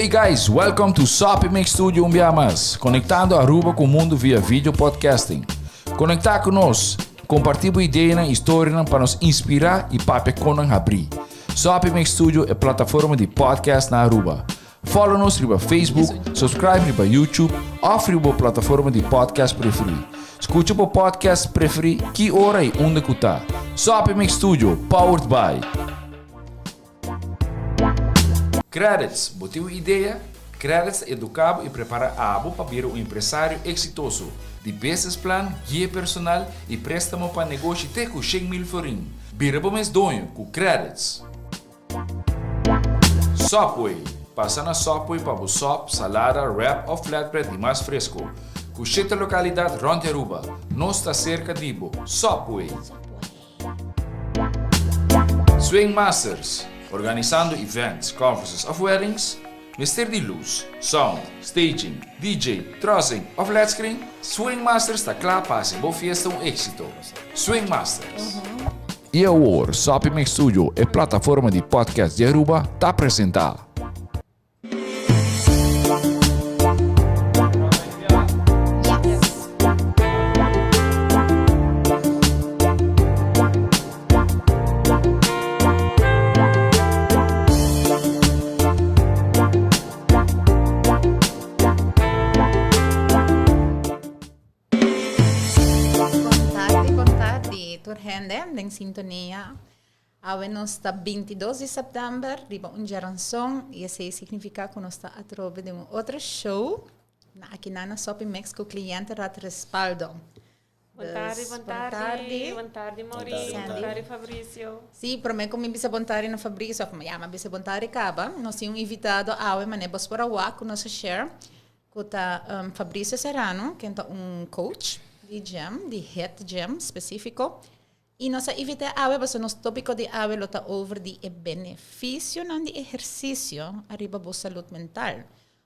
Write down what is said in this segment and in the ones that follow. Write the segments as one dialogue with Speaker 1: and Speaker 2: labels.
Speaker 1: Hey guys, welcome to Soppy Mix Studio un bia mas, conectando Aruba cu mundo via video podcasting. Conecta cu nos, comparti bo ideanan y storianan pa nos inspira y papia con nan habri. Soppy Mix Studio e plataforma di podcast na Aruba. Follow nos riba Facebook, subscribe riba YouTube of riba bo plataforma di podcast preferi. Scucha bo podcast preferi ki ora y unda cu ta. Soppy Mix Studio, powered by. Credits, Bo tin un idea? Credits ta educa bo y prepara abo pa bira un empresario exitoso. Di business plan, guia personal y prestamo pa negoshi te cu 100,000 florin. Bira bo mes doño cu Credits! Subway, Pasa na Subway pa bo sop, salada, wrap of flatbread di mas fresco. Cu shete localidad rond di Aruba. Nos ta cerca di bo. Subway! Swing Masters, Organisando events, conferences of weddings? Mester di luz, sound, staging, DJ, trussing of led screen? Swing Masters ta kla pa hasi bo fiesta un éxito. Swing Masters. I awor, Soppy Mix Studio, e plataforma di podcast di Aruba, ta presenta.
Speaker 2: Bon tardi, bon tardi tur hende den sintonia. Awe nos ta 22 di september riba un djaranson y esey significa cu nos ta atrobe den un otro show na akinan na Sopi Mix cu Cliente Rat Respaldo.
Speaker 3: Bon tardi, bon tardi. Bon tardi, Maureen. Bon tardi, Fabricio.
Speaker 2: Sí, promé ku mi bisa bon tardi na Fabricio, òf ya, mi a bisa bon tardi kaba. Nos tin un invitado awe, manera bos por a wak ku nos a share, ku ta Fabricio Serrano, ken ta un coach di gym, di HIIT gym spesífiko. I nos a invit'é awe pasobra nos tópiko di awe lo ta over di e benefisionan di ehersisio ariba bo salud mental.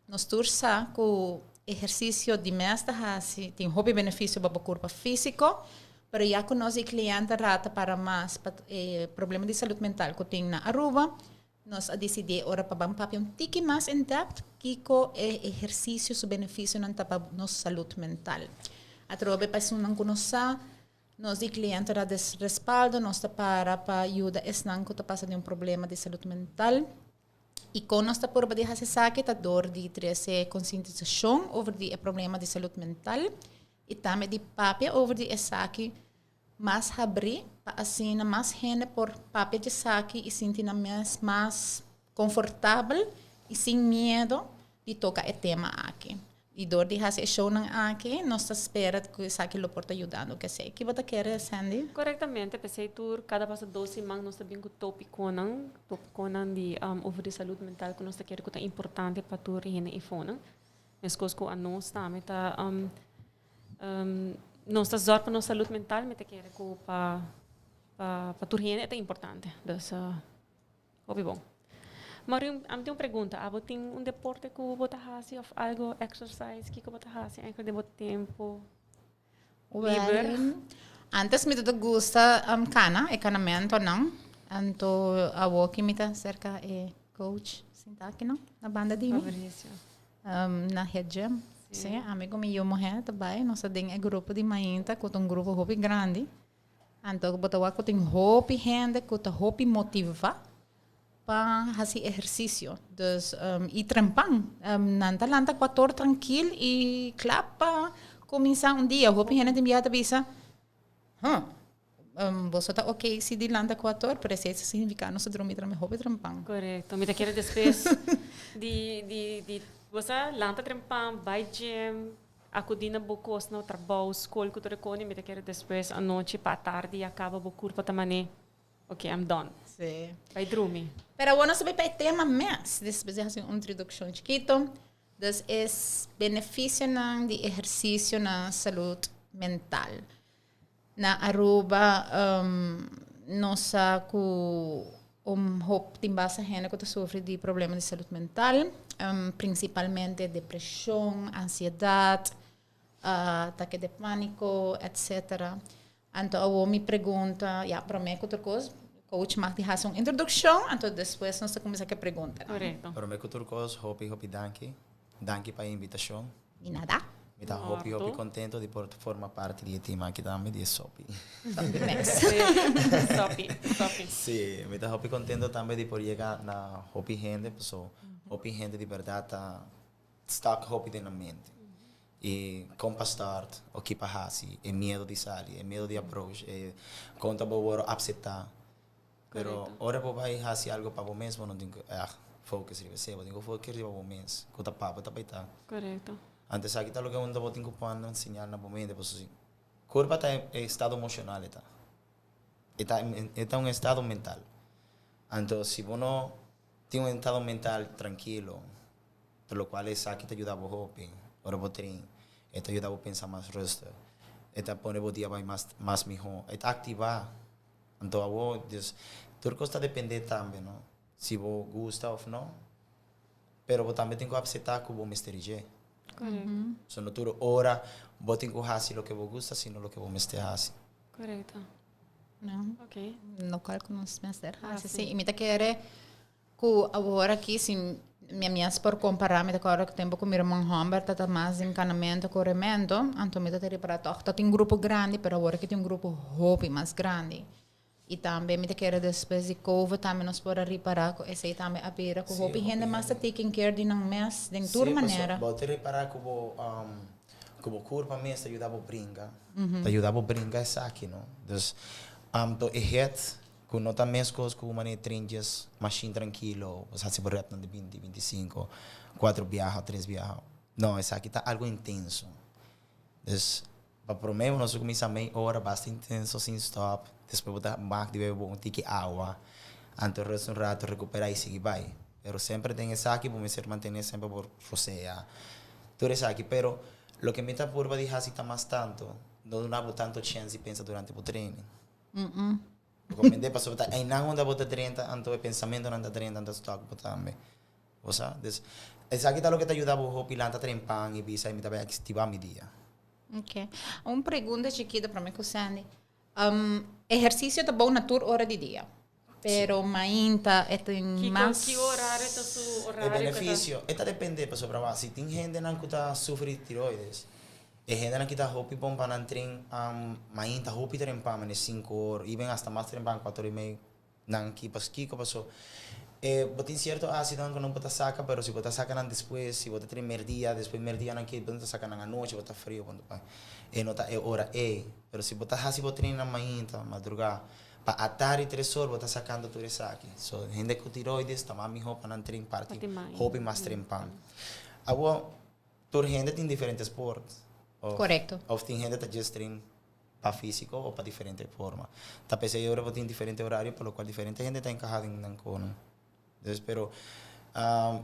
Speaker 2: Nos tur sa ku ehersisio di mes ta hasi tin hopi benefisio pa bo kurpa físiko, pero ya ku nos di kliente rata para mas pa e problema di salud mental ku tin na Aruba, nos a disidí ora pa ban papia un tiki mas in depth kiko e ehersisio su benefisionan ta pa nos salud mental. Atrobe pa esunnan ku no sa, nos di kliente ta des respaldo, nos ta para pa yuda esnan ku ta pasa den un problema di salud mental. I kon nos ta purba di hasi esaki ta dor di trese konsientisashon over di e problema di salud mental i tambe di papia over di esaki mas habrí pa asina mas hende por papia di esaki i sinti nan mes mas konfortabel i sin miedo di toka e tema aki. I dor di hasi e shownan aki, nos ta spera ku esaki lo por ta yudando kesei. Ki bo ta kere, Sandy?
Speaker 3: Korektamente, p'esei tur kada pasa dos siman nos ta bin ku topikonan, topikonan di over di salud mental ku nos ta kere ku ta importante pa tur hende eifonan. Meskos ku anos tambe ta nos ta zòrg pa nos salud mental, mi ta kere ku pa pa tur hende e ta importante. Dus. Hopi bon. Mario, ami tin un pregunta. Abo tin un deporte ku bo ta hasi of algo exercise? Kiko bo ta hasi eigenlijk den bo tempo liber?
Speaker 2: Well, antes mi ta gusta um, kana, e kanamentonan. Anto awo ki mi ta serka e coach sinta aki no, na banda di mi.
Speaker 3: Fabricio.
Speaker 2: Um, na het gym.
Speaker 3: Sí.
Speaker 2: Sí, ami ku mi yu muhé ta bai. Nos ta den e grupo di mainta ku ta un grupo hopi grandi. Anto bo ta wak ku tin hopi hende ku ta hopi motivá pa hasi ehersisio. Dus i trempan. Nan ta lanta kuator trankil i kla pa kuminsá un dia. Hopi hende tin biaha ta bisa, Huh, boso ta oke si di lanta kuator, pero esei ta signifiká nos ta drumi tambe hopi trempan.
Speaker 3: Korekto. Mi ta kere despues di di di bo sa lanta trempan, bai gym. Akudí na bo kos na trabou, skol ku tur e koni, mi ta kere despues anochi pa atardi ya kaba bo kurpa ta man'é, ok, I'm done.
Speaker 2: Sí.
Speaker 3: Bai drumi.
Speaker 2: Pero awor nos ta bai pa e tema mes, despues di hasi un introdukshon chikito. Dus e benefisionan di ehersisio na salud mental. Na Aruba nos sa ku un hop tin basta hende ku ta sufri di problema di salud mental, prinsipalmente depreshon, ansiedat, atake de pániko, etsetera. Anto awor mi pregunta, ya promé ku tur kos, Coach mag di hasi un introduccion, anto despues nos ta cuminsa cu e preguntanan.
Speaker 3: Correcto.
Speaker 4: Prome cu tur cos, hopi hopi danki. Danki pa e invitacion.
Speaker 2: Di nada.
Speaker 4: Mi ta hopi hopi contento di por forma parti di e team aki tambe, di e Sopi.
Speaker 2: Sopi Mix.
Speaker 3: Sopi, Sopi.
Speaker 4: Si, mi ta hopi contento tambe di por yega na hopi hende, paso hopi hende di berdad ta stuck hopi den nan mente. I kon pa start o ki pa hasi, e miedo di sali, e miedo di approach, e kon ta bo wòrdu apseptá. Pero ora bo bai hasi algu pa bo mes bo no tin ku ègt focus riba esei, bo tin ku focus riba bo mes, ku ta pa bo ta bai ta. Anto esaki ta loke unda bo tin ku pone un señal na bo mente pasobra si kurpa ta e estado emoshonal e ta, e ta e ta un estado mental. Anto si bo no tin un estado mental trankilo, Ta locual esaki ta yuda bo hopi. Ora bo train, e ta yuda bo pensa mas rustig. E ta pone bo dia bai mas mas miho. E ta activa. Anto awo, dus, tur cos ta depende tambe, no? Si bo gusta of no. Pero bo tambe tin cu acepta cu bo mester dje.
Speaker 3: Correcto.
Speaker 4: So no tur ora bo tin cu haci loke bo gusta, sino loke bo mester haci.
Speaker 3: Correcto.
Speaker 2: No.
Speaker 3: Ok.
Speaker 2: Locual cu nos mester haci, si. Y mi ta kere Ku awor aki si mi mes por kompará, mi ta kòrda ku tempu ku mi ruman hòmber ta ta mas den kanamentu, korementu, anto mi ta ta ripará tòg ta tin grupo grandi, pero awor aki tin un grupo hopi mas grandi. I tambe mi ta kere despues di covid tambe nos por a ripará ku esei tambe a bira ku hopi hende mas ta taking care di nan mes den tur manera.
Speaker 4: Sí, pasobra bo ta ripará ku bo ku bo kurpa mes ta yuda bo bringa, ta yuda bo bringa esaki no. Dus anto e het Ku no ta meskos ku manera tren djes mashin trankilo, bo sa hasi bo repnan di binti, bintisinko, kuatro biaha, tres biaha. No, esaki ta algu intenso. Dus, pa promé nos a kuminsá mei ora basta intenso sin stòp, despues bo ta mak di bebe bo un tiki awa, anto rèst un rato rekuperá i sigui bai. Pero semper den esaki bo mester mantené semper bo rosea, tur esaki. Pero loke mi ta purba di hasi ta mas tantu, no duna bo tantu chèns di pensa durante bo training. Bo comprende? Pasobra ta einan unda bo ta drenta, anto e pensamentonan ta drenta, anto stòk bo tambe. Bo sa? Dus, esaki ta loke ta yuda bo hopi lanta trempan i bisa, mi ta bai aktivá mi dia.
Speaker 2: Ok. Un pregunta chikito prome ku Sandy. Ehersisio ta bon na tur ora di dia, pero mainta e tin mas.
Speaker 3: Ki orario ta su orario?
Speaker 4: E benefisio, e ta depende, pasobra wak, si tin hendenan ku ta sufri di tiroides, E hendenan ki ta hopi bon pa nan tren mainta hopi trempan mane sinku or i ben hasta mas trempan kuater or i mei nan ki pas kiko paso e bo tin sierto asidonan ku no bo ta saka pero si bo ta saka nan despues si bo ta tren merdia despues merdia nan ki bo ta saka nan anochi bo ta frio bo e no ta e ora ei pero si bo ta hasi bo tren nan mainta madruga pa atardi tres or bo ta sakando tur esaki so hende ku tiroides ta mas miho pa nan tren parti hopi mas trempan awor. Tur hende tin diferente sport. Of,
Speaker 2: Correcto.
Speaker 4: Of tin hende ta just train pa fisico of pa diferente forma. Ta p'esei ora bo tin diferente horario por lo cual diferente hende ta encaha den nan cono. Dus pero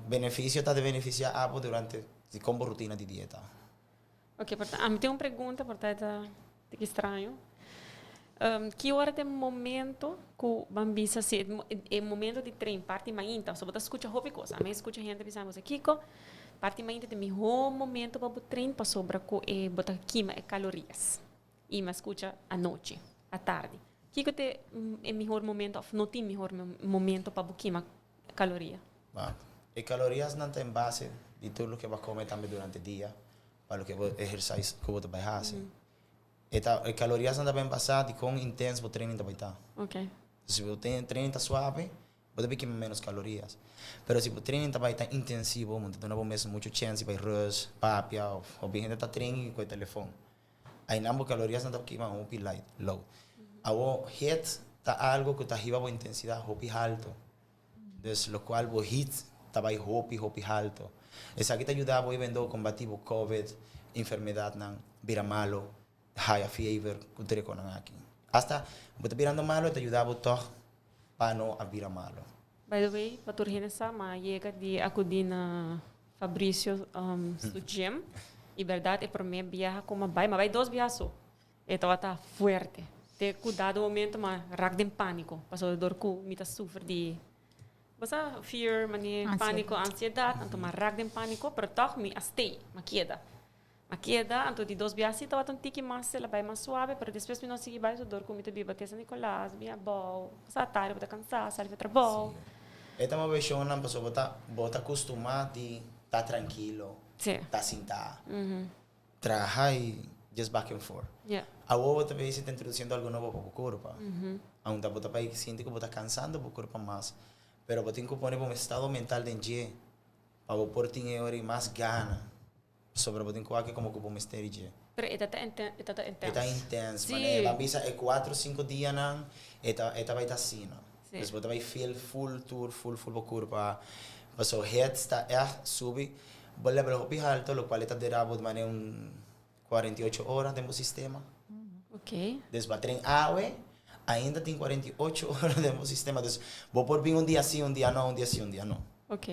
Speaker 4: beneficio ta di beneficia abo durante di con bo rutina di dieta.
Speaker 3: Ok, por ta, ami tin un pregunta, por ta e ta tiki straño. Ki ora ta e momento ku ban bisa si e momento di train parti mainta? Pasobra bo ta skucha hopi kos. Ami a skucha hende bisa mi, Kiko, parti mainta ta e mihó momento pa bo train pasobra ku e bo ta kima e kalorias. I mi a skucha anochi, atardi. Kiko ta e mihor momento òf no tin mihor momento pa bo kima kaloria?
Speaker 4: E kaloriasnan ta en base di tur loke bo a kome tambe durante dia pa loke bo ehersais ku bo ta bai hasi. E ta e kaloriasnan ta ben basá di kon intens bo training ta bai ta. Si bo training ta suave, bo ta bai kima ménos kalorias. Pero si bo training ta bai ta intensivo, bo ta duna bo mes muchu chèns di bai rùs, papia òf hopi hende ta train i ku e telefòn. Ainan bo kaloriasnan ta kima hopi light, low. Awor hit ta algu ku ta hiba bo intensidat hopi haltu. Dus lokual bo hit ta bai hopi hopi halto. Esaki ta yuda bo even though kombati bo covid, enfermedadnan, bira malo, haya fiever ku tur e konan aki. Hasta bo ta birando malo e ta yuda bo tog pa no a bira malo.
Speaker 3: By the way, pa tur hende sa, m'a yega di akudí na Fabricio su gym i bèrdat e promé biaha ku m'a bai, m'a bai dos biaha so. E tabata fuerte. Te ku dado momento m'a rak den pániko, pasobra dor ku mi ta sufri di, bo sa, fear, manera pániko, ansiedat, anto m'a rak den pániko, pero tòg mi a stay, m'a keda. A keda, anto di dos bia si tabata un tiki mas, el a bai mas suave, pero despues mi no a sigui bai, so dor ku mi ta biba te San Nicolas, bin abou, pasa tardi bo ta kansa, sali for trabou.
Speaker 4: Si. E ta moveshonnan pasobra bo ta bo ta kustumá di ta trankilo, ta sintá, traha i just back and forth. Awor bo ta besi ta introdusiendo algo nobo pa bo kurpa, aunta bo ta bai sinti ku bo ta kansando bo kurpa mas, pero bo tin ku pone bo estado mental den dje pa bo por tin e ora i mas gana. Pasobra bo tin ku wak komo ku bo mester di dje.
Speaker 3: Pero e ta ta e ta ta intens.
Speaker 4: E ta intens. Sí. Manera ban bisa e kuatro sinku dianan e ta e ta bai ta asina. Sí. Dus bo ta bai feel full tur full full bo kurpa. Paso hits ta ègt subi bo level hopi halto lokual e ta dura bo manera un 48 ora den bo sistema.
Speaker 3: Ok.
Speaker 4: Dus bo a tren awe ainda tin 48 ora den bo sistema. Dus bo por bin un dia si un dia no un dia si un dia no.
Speaker 3: Ok.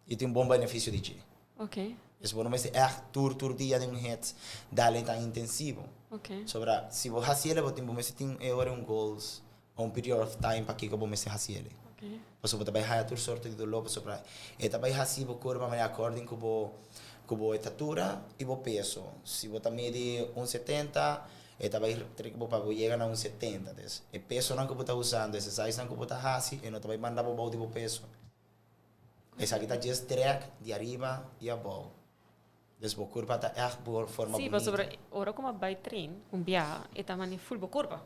Speaker 4: I tin un bon benefisio di dje.
Speaker 3: Ok.
Speaker 4: Dus bo no mester ègt tur tur dia den un hits dale tan intensivo.
Speaker 3: Ok.
Speaker 4: Sobra si bo hasi ele bo tin bo mester tin e ora un goals o un period of time pakiko bo mester hasi ele.
Speaker 3: Ok.
Speaker 4: Pasobra bo ta bai haya tur sorto di doló pasobra e ta bai hasi bo kurpa manera according ku bo ku bo estatura i bo peso. Si bo ta midi un 70 e ta bai trek bo pa bo yega na un 70. Des e pesonan ku bo ta usando e exercise nan ku bo ta hasi e no ta bai manda bo bou di bo peso. Esaki ta djes trek di ariba i abou. Dus bo kurpa ta ègt bo forma
Speaker 3: Sí,
Speaker 4: bunita.
Speaker 3: pasobra ora ku mi a bai train un biaha e ta mane ful bo kurpa.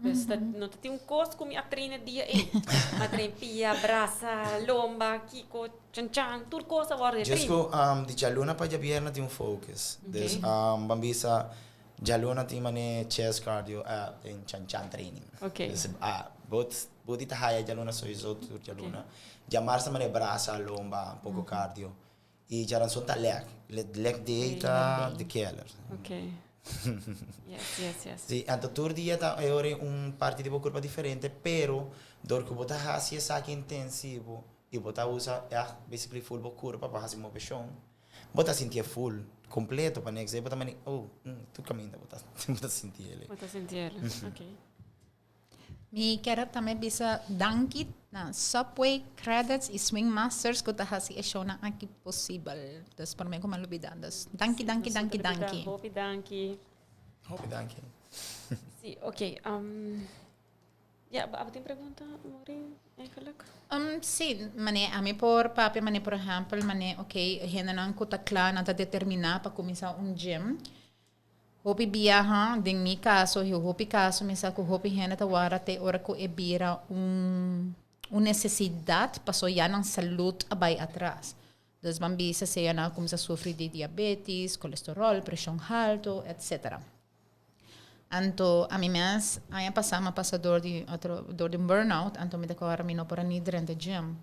Speaker 3: Dus ta no ta tin un kos ku mi a train e dia ei. Mi a train pia, brasa, lomba, kiko, chan chan, tur kos a wòrdu e
Speaker 4: Djes
Speaker 3: train.
Speaker 4: ku di djaluna pa djabièrnè tin un focus. Dus ban bisa djaluna tin mane chest cardio en chan chan training. Dus bot Bo di ta haya djaluna soiso tur djaluna. Djamars ta manera brasa, lomba, un poko cardio. I djaranson ta leg. Leg day ta de keller.
Speaker 3: Ok. Yes, yes, yes.
Speaker 4: Si, anto tur dia ta e ora un parti di bo kurpa diferente, pero dor ku bo ta hasi esaki intensivo i bo ta usa ègt basically full bo kurpa pa hasi moveshon, bo ta sintié full, kompleto pa next day bo ta mane, oh, tur kaminda bo ta bo ta sinti el.
Speaker 3: Bo ta sinti el, ok.
Speaker 2: Mi kier a tambe bisa danki na Subway, Credits y Swing Masters cu ta haci e shownan aki posibel. Dus por mi cu mi a lubida. Dus danki, danki, danki, danki.
Speaker 3: Hopi danki.
Speaker 4: Hopi danki.
Speaker 3: Si, ok. Ja, abo tin pregunta, Maureen, eigenlijk?
Speaker 2: Si, mane ami por papia mane por ehempel mane ok hendenan cu ta cla nan ta determina pa cuminsa un gym. Hopi biaha, den mi kaso i hopi kaso mi sa ku hopi hende ta wara te ora ku e bira un un nesesidat paso ya nan salud a bai atras. Dus ban bisa sea nan a kuminsá sufri di diabetis, kolesterol, preshon haltu, etsetera. Anto ami mes aña pasá mi a pasa dor di otro dor di un burnout, anto mi ta kòrda mi no por a ni drenta gym.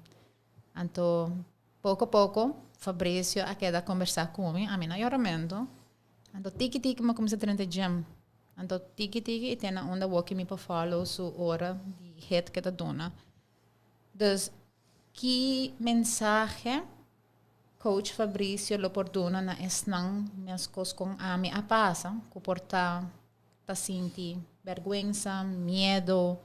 Speaker 2: Anto poko poko Fabricio a keda kombersá ku mi, ami na yoramentu. Anto tiki tiki mi a kuminsá drenta gym. Anto tiki tiki i te na unda woki mi por follow su ora di hit ke ta duna. Dus ki mensahe coach Fabricio lo por duna na esnan meskos kon ami a pasa ku por ta ta sinti bèrgwensa, miedo,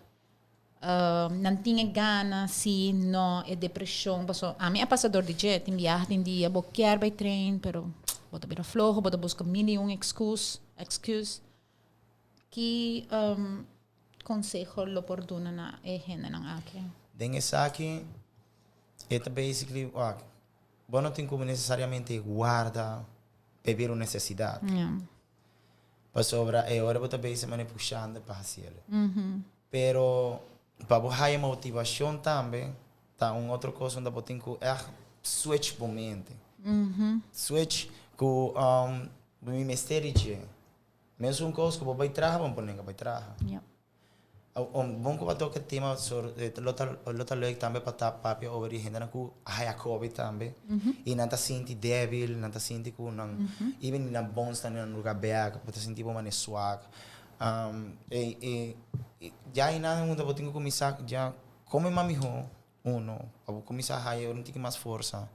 Speaker 2: Nan tin e gana si no e depresion paso ami a pasa dor di dje tin biaha tin dia bo kier bai train pero bo ta bira floho bo ta busca mil y un excuse excuse ki conseho lo por duna na e hendenan aki?
Speaker 4: Den esaki e ta basically wak bo no tin como necesariamente warda pa e bira un necesidad. Pasobra e ora bo ta bezig mane pushando pa hasiel. Pero pa bo haya motivacion tambe ta un otro cos unda bo tin cu echt switch bo mente. Switch cu mi mester di dje. Mesun cos cu bo bay traha bo no por nenga bay traha. Bon ku a toka e tema lo ta lo ta leuk tambe pa ta papia over di hendenan ku a haya covid tambe i nan ta sinti debil nan ta sinti ku nan even nan bones ta na nan luga bek bo ta sinti bo manera swak e ya einan unda bo tin ku kuminsá ya kome mas mihó uno pa bo kuminsá haya un tiki mas forsa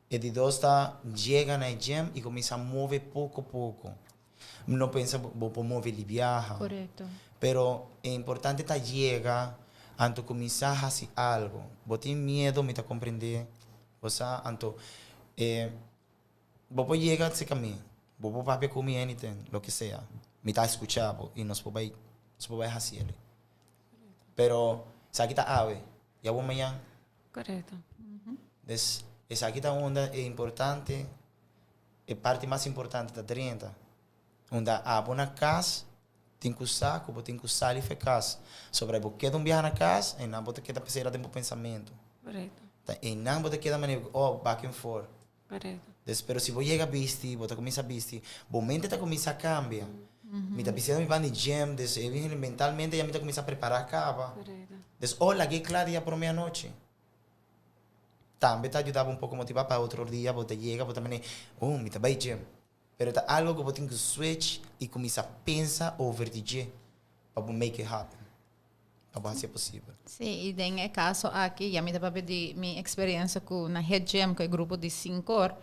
Speaker 4: e di dos ta yega na e gym i kuminsá move poko poko. No pensa bo por move di biaha.
Speaker 2: Correcto.
Speaker 4: Pero e importante ta yega anto cuminsa haci algo. Bo tin miedo mi ta comprende bo sa anto e bo por yega cerca mi. Bo por papia ku mi anything, loke sea. Mi ta skucha bo i nos por bai, nos por bai hasi el. Pero esaki ta awe, i awor mañan.
Speaker 3: Korekto.
Speaker 4: Des, esaki ta unda e importante, e parti mas importante ta drenta. Unda abo na kas tin ku sa ku bo tin ku sali for e kas. Sobra bo keda un biaha na kas, einan bo ta keda pesera den bo pensamentu.
Speaker 3: Korekto.
Speaker 4: Ta einan bo ta keda manera ku, oh, back and forth.
Speaker 3: Korekto.
Speaker 4: Des, pero si bo yega bisti, bo ta kuminsá bisti, bo mente ta kuminsá kambia. Mi ta bisando mi ban di gym, des e mentalmente ya mi ta kuminsá prepará kaba.
Speaker 3: Korekto.
Speaker 4: Des, oh, lag'é kla dia promé anochi. Tambe ta yuda bo un poko motivá pa otro dia bo ta yega, bo ta manera, oh, mi ta bai gym. Pero ta algo ku bo tin ku switch i kuminsá pensa over di dje pa bo make it happen, pa bo hasié posibel.
Speaker 2: Sí, i den e kaso aki ya mi ta papia di mi eksperensia ku na het gym ku e grupo di sinkor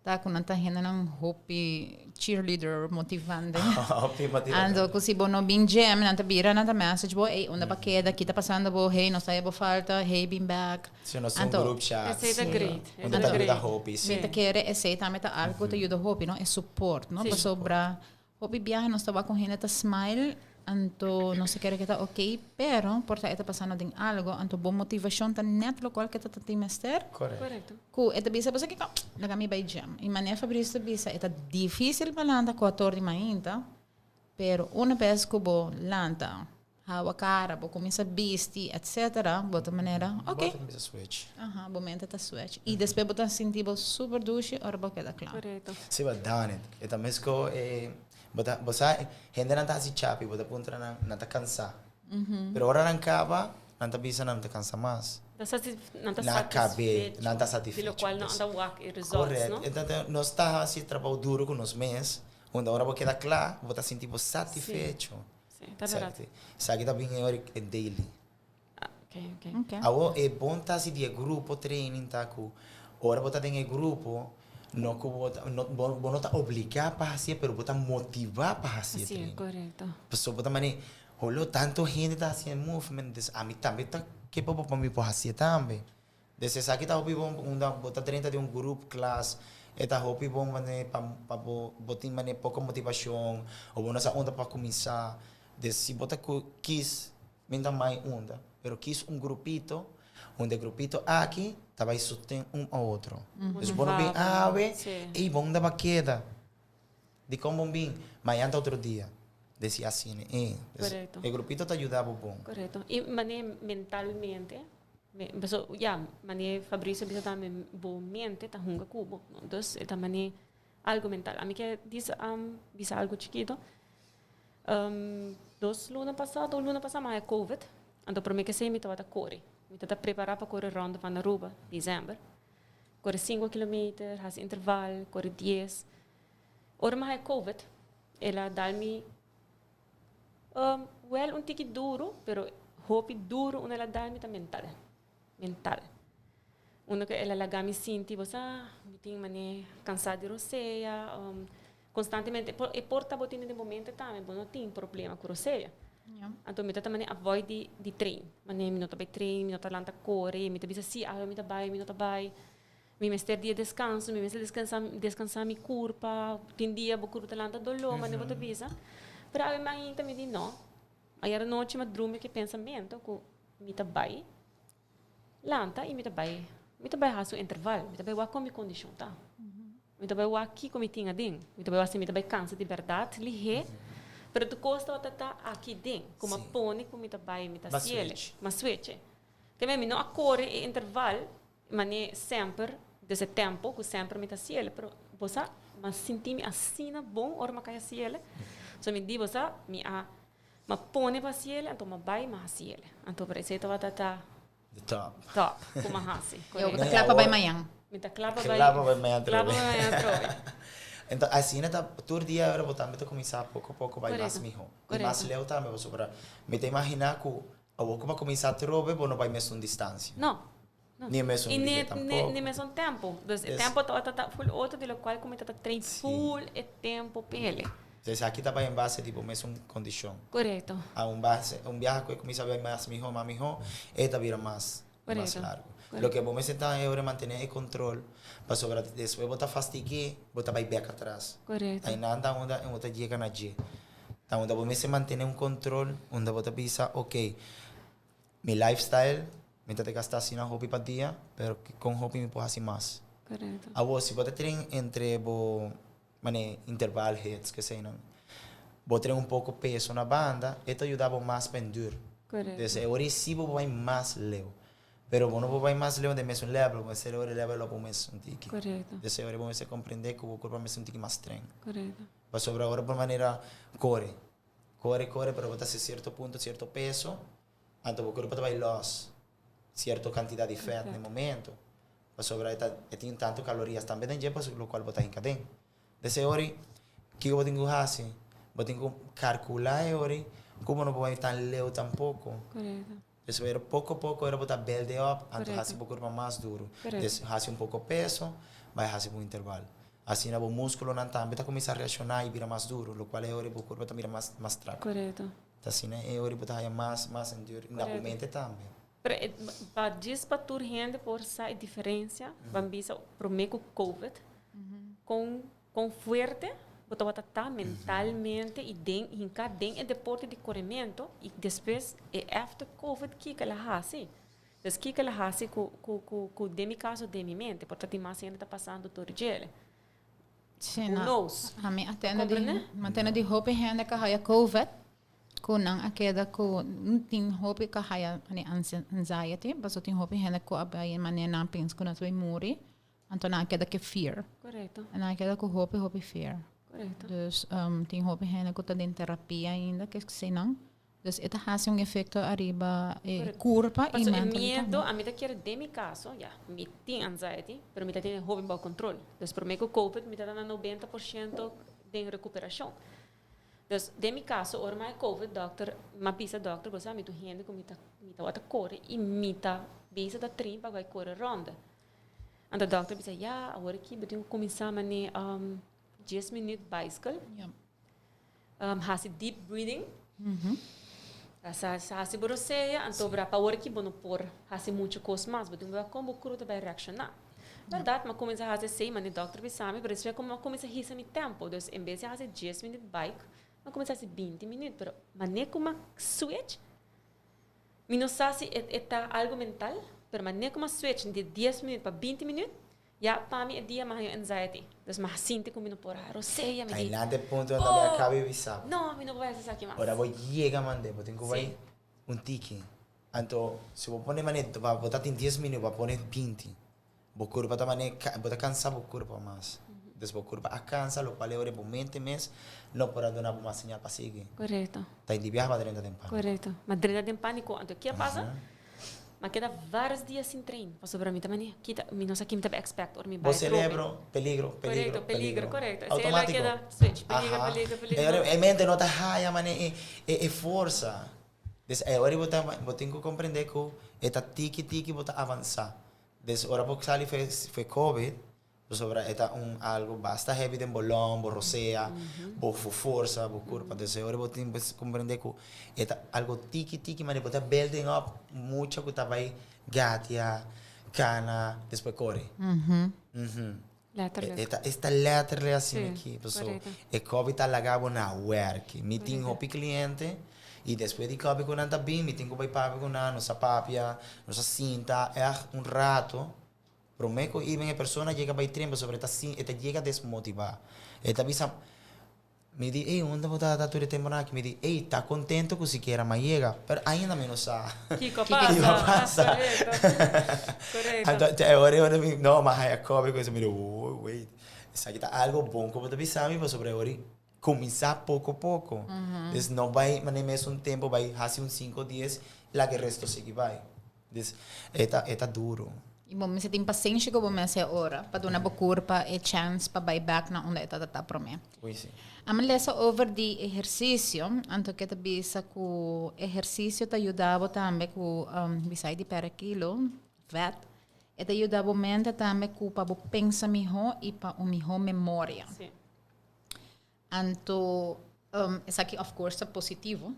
Speaker 2: ta ku nan ta hendenan hopi cheerleader motivante.
Speaker 4: Hopi motivante.
Speaker 2: Anto ku si bo no bin gym nan ta bira nan ta message bo, ey unda bo a keda, ki ta pasando bo, hey nos ta haya bo falta, hey bin bek.
Speaker 4: Si nos tin un group chat.
Speaker 3: Esei ta great.
Speaker 4: Unda ta yuda hopi, si.
Speaker 2: Mi ta kere esei tambe ta algo ku ta yuda hopi, no? E support, no? Pasobra hopi biaha nos ta wak un hende ta smile, anto nos ta kere ke ta ok, pero por ta e ta pasando den algo, anto bo motivashon ta net lokual ke ta tin mester.
Speaker 3: Korekto.
Speaker 2: Ku e ta bisa bo sa kiko, laga mi bai gym. I manera Fabricio ta bisa, e ta difisil pa lanta kuator di mainta, pero una bes ku bo lanta, Hawa cara, bo cuminsa bisti, etc. Bo ta manera, ok.
Speaker 4: Bo ta cuminsa switch.
Speaker 2: Aha, bo mente ta switch. Y despues bo ta sinti bo super dushi ora bo keda cla.
Speaker 3: Correcto.
Speaker 4: Si, bo done it. E ta mesco e, bo ta, bo sa, hendenan ta haci chapi, bo ta puntra nan, nan ta cansa. Pero ora nan caba, nan ta bisa nan no ta cansa mas.
Speaker 3: Nan ta
Speaker 4: Nan cabe, nan ta
Speaker 3: satisfecho. Di locual nan ta wak e results, no?
Speaker 4: Correcto. Entonces, nos ta haci trabao duro cu nos mes, unda ora bo keda cla, bo ta sinti bo satisfecho.
Speaker 3: Sí, ta verdad.
Speaker 4: Esaki ta bin e e daily.
Speaker 3: Ah, ok, ok.
Speaker 2: Okay.
Speaker 4: Awo e bon ta si di e grupo training ta ku ora bo ta den e grupo no ku bo ta no bo bo no ta obligá pa hasié pero bo ta motivá pa hasi e
Speaker 3: Sí,
Speaker 4: training.
Speaker 3: korekto.
Speaker 4: Pasobra bo ta manera holo tantu hende ta hasi e movement des ami tambe ta ke pa bo pa mi por hasié tambe. Des esaki ta hopi bon unda bo ta drenta den un grup klas e ta hopi bon manera pa pa bo bo tin manera poko motivashon o bo no sa unda pa kuminsá. Des si bo ta ku kis mi ta mai unda pero kis un grupito unda e grupito aki ta bai sosten un a otro. Des bo no bin awe ey bo unda bo a keda dikon bo bin mañan ta otro dia des i asina e des e grupito ta yuda bo bon.
Speaker 3: Korekto i manera mentalmente Paso, ya, mane Fabricio bisa tambe, bo mente ta hunga ku bo. Dus e ta mane algo mental. Ami ke bisa, um, bisa algo chikito. Um, dos luna pasá, dos luna pasá, mi a COVID. Anto promé ke esei mi tabata kore. Mi tabata prepará pa kore Ronde van Aruba, december. Kore sinku kilometer, hasi interval, kore dies. Ora mi a haña COVID, el a dal mi Um, wel un tiki duro, pero hopi duro unda el a dal mi ta mental. Mental. Unda ku el a laga mi sinti, bo sa, mi tin mane kansá di rosea, um, konstantemente, por, e por ta bo tin den bo mente tambe, bo no tin problema ku rosea.
Speaker 2: Ja.
Speaker 3: Anto mi ta ta mane avoid di, di train. Mane mi no ta bai train, mi no ta lanta kore, mi ta bisa si, awe mi ta bai, mi no ta bai. Mi mester di e descanso, mi mester descansa, descansa mi curpa, tin dia bo curpa ta lanta dolor, mane bo ta bisa. Pero awe mainta mi di no. Ayer anochi mi a drumi cu e pensamento cu mi ta bay lanta y mi ta bay, mi ta bay haci un interval, mi ta bay wak con mi condicion ta. Mi ta bay wak kico mi tin aden, mi ta bay wak si mi ta bay cansa di berdad lihe, pero tur cos tabata ta aki den, cu mi a pone cu mi ta bay, mi ta haciele. Mi a switch. Te mi no a core e interval Mane semper, desde tempo cu semper mi ta haciele, pero bo sa, m'a sinti mi asina bon ora m'a cay haciele. So mi di, bo sa, mi a, m'a pone pa haciele, anto m'a bay m'a haciele. Anto por esey tabata ta
Speaker 4: The top.
Speaker 3: top cu m'a haci.
Speaker 2: Y awor bo ta cla pa bay mañan.
Speaker 3: Mi ta cla pa bay.
Speaker 4: Cla pa bay mañan
Speaker 3: Cla pa
Speaker 4: atrobe.
Speaker 3: bay mañan atrobe.
Speaker 4: Enton asina ta tur dia ora bo tambe ta cuminsa poco poco bay mas
Speaker 3: Corecto,
Speaker 4: miho. Y mas
Speaker 3: corecto.
Speaker 4: leu tambe pasobra mi ta imagina cu Awor ku bo a kuminsá trobe bo no bai mesun distansia.
Speaker 3: No, no.
Speaker 4: Ni e mesun
Speaker 3: I
Speaker 4: lihe
Speaker 3: ni,
Speaker 4: tampoco.
Speaker 3: ni mesun tempo. Dus e
Speaker 4: Des-
Speaker 3: tempo tabata ta full otro di lokual ku mi tabata train
Speaker 4: Sí.
Speaker 3: full e tempo p'ele.
Speaker 4: Entonces aki ta bai en base di bo mesun kondishon.
Speaker 3: Korekto.
Speaker 4: A un base, un biaha ku e kuminsá bai mas mihó, mas mihó, e ta bira mas, mas
Speaker 3: Korekto.
Speaker 4: largu. Loke bo mester ta e ora mantene e control, pasobra despues bo ta fastig'é, bo ta bai bek atras. Ainan ta unda bo ta yega na dje. Ta unda bo mester mantene un control, unda bo ta bisa, ok, mi lifestyle, mi ta ta gasta asina hopi pa dia, pero con hopi mi por haci mas? Awor, si bo ta train entre bo Mane interval hits keseinan. Bo trae un poko peso na banda, e ta yuda bo mas pa endur. Des e ora si bo bai mas leu. Pero bo no por bai mas leu den mesun level, bo mester ora level up bo mes un tiki. Des e ora bo mester comprende ku bo kurpa mester un tiki mas streng. Pasobra ora por manera kore, kore, kore, pero bo ta hasi sierto punto, sierto peso, anto bo kurpa ta bai los sierto kantidat di fèt na e momento. Pasobra e ta e tin tantu kalorias tambe den dje pasobra lokual bo ta hinka den. Des e ori, kiko bo tin ku hasi? Bo tin ku kalkulá e ori ku bo no por bai tan leu tampoko. Des ora poko poko ora bo ta build e up anto hasi bo kurpa mas duru. Des hasi un poko peso, bai hasi bo interval. Asina bo muskulonan tambe ta kuminsá reakshoná i bira mas duru, lokual e ori bo kurpa ta bira mas mas strak. Ta asina e ori bo ta haya mas mas endur na bo mente tambe.
Speaker 3: Pero e pa djis pa tur hende por sa e diferencia, ban bisa prome cu covid, con con fuerte bo tabata ta mentalmente y den hinca den e deporte di coremento y despues e after covid kico el a haci. Pues kico el a haci cu cu cu cu den mi caso den mi mente, por ta tin mas hende ta pasando tur djele.
Speaker 2: Sí,
Speaker 3: Who
Speaker 2: no.
Speaker 3: knows?
Speaker 2: Ami a tende di,
Speaker 3: Comprende?
Speaker 2: mi a tende di hopi hende cu haya covid. Ku nan a keda ku tin hopi ku a haya anxiety, pasobra tin hopi hende ku a bai manera nan pensa ku nan ta bai muri, anto nan a keda ku e fear.
Speaker 3: Korekto.
Speaker 2: Nan a keda ku hopi hopi fear.
Speaker 3: Korekto.
Speaker 2: Dus tin hopi hende ku ta den terapia ainda ke eseinan. Dus e ta hasi un efekto ariba e kurpa i
Speaker 3: Pasobra e
Speaker 2: mental
Speaker 3: miedo,
Speaker 2: tambe.
Speaker 3: ami ta kere den mi kaso, ya, mi tin anxiety, pero mi ta tene hopi bou kontrol. Dus prome ku covid mi ta na 90% den rekuperashon. Dus den mi kaso ora mi a covid dokter mi a bisa dokter bo sa mi tur hende ku mi ta mi tabata kore i mi ta bisa ta train pa bai kore ronde. Anto dokter a bisa ya awor aki bo tin ku kuminsá mane dies minüt baiskel hasi deep breathing hasi bo rosea anto bra pa awor aki bo no por hasi muchu kos mas bo tin ku wak kon bo kuru ta bai reakshoná. Bèrdat, mi a kuminsá hasi esei, mane dòkter bisa mi, pero despues komo mi a kuminsá hisa mi tèmpo, dus en bes di hasi dies minüt bike, mi a kuminsá hasi binti minüt, pero mane ku mi a switch, mi no sa si e ta algu mental, pero mane ku mi a switch di dies minüt pa binti minüt, ya pa mi e dia mi a haña anxiety, dus mi a sinti ku mi no por rosea, mi di,
Speaker 4: Einan ta e punto unda mi a kaba di bisa bo.
Speaker 3: No, mi no por bai hasi esaki mas.
Speaker 4: Ora bo yega mande, bo tin ku bai un tiki. Anto, si bo pone manera pa bo ta tin dies minuut, bo a pone 20. Bo kurpa ta manera, bo ta kansa bo kurpa mas. Dus bo kurpa a kansa, lokual e ora bo mente mes no por a duna bo mas señal pa sigui.
Speaker 3: Korekto.
Speaker 4: Ta di biaha bo a drenta den pániko.
Speaker 3: Korekto. Mi a drenta den pániko. Anto, ke a pasa? Mi a keda vários dia sin train. Pasobra mi ta manera, kita, mi no sa ki mi ta expect ora mi
Speaker 4: Bo
Speaker 3: bai atrobe.
Speaker 4: cerebro, peligro, peligro,
Speaker 3: Korekto, peligro,
Speaker 4: peligro.
Speaker 3: korekto. Esei el a
Speaker 4: Automátiko.
Speaker 3: keda switch, peligro,
Speaker 4: Aha.
Speaker 3: peligro,
Speaker 4: E
Speaker 3: peligro.
Speaker 4: ora e mente no ta haya manera e e forsa. Des e ora bo ta bo tin ku komprendé ku e ta tiki tiki bo ta avansá. Des ora bo sali for for covid, pasobra e ta un algu basta heavy den bo lòn, bo rosea, bo forsa, bo kurpa. Des e ora bo tin ku komprendé ku e ta algu tiki tiki manera bo ta building up mucha ku ta bai gatia, kana, despues kore.
Speaker 3: Letterlijk.
Speaker 4: E ta esta letterlijk asina
Speaker 3: Sí,
Speaker 4: aki. Paso
Speaker 3: correcto.
Speaker 4: e covid ta laga bo na werk. Mi tin hopi cliente y despues di covid cu nan ta bin, mi tin cu bay papia cu nan, nos a papia, nos a sinta echt un rato. Prome cu even e persona yega bay train pasobra e ta sin, e ta yega desmotiva. E ta bisa, Mi di, ey, unda bo ta tur e temponan aki? Mi di, ey, ta contento cu sikiera m'a yega, pero ainda mi no sa.
Speaker 3: Kico a
Speaker 4: Kico a
Speaker 3: pasa?
Speaker 4: pasa.
Speaker 3: Correcto. Correcto.
Speaker 4: Anto, te ora ora mi, no, m'a haya cobe cu eso, mi di, oh, wait, esaki ta algo bon cu bo ta bisa mi, pasobra e ora cuminsa poco poco. Dus no bay manera mesun tempo bay haci un cinco dies, laga e resto sigui bay. Dus e ta e ta duro.
Speaker 2: I bo mester tin pasenshi ku bo mes e ora pa duna bo kurpa e chèns pa bai bèk na unda e tabata promé.
Speaker 4: Ui si.
Speaker 2: Ami lesa over di ehersisio, anto ke ta bisa ku ehersisio ta yuda bo tambe ku bisai di pèrdè kilo, vèt, e ta yuda bo mente tambe ku pa bo pensa mihó i pa un mihó memoria.
Speaker 3: Si.
Speaker 2: Anto esaki of course ta positivo.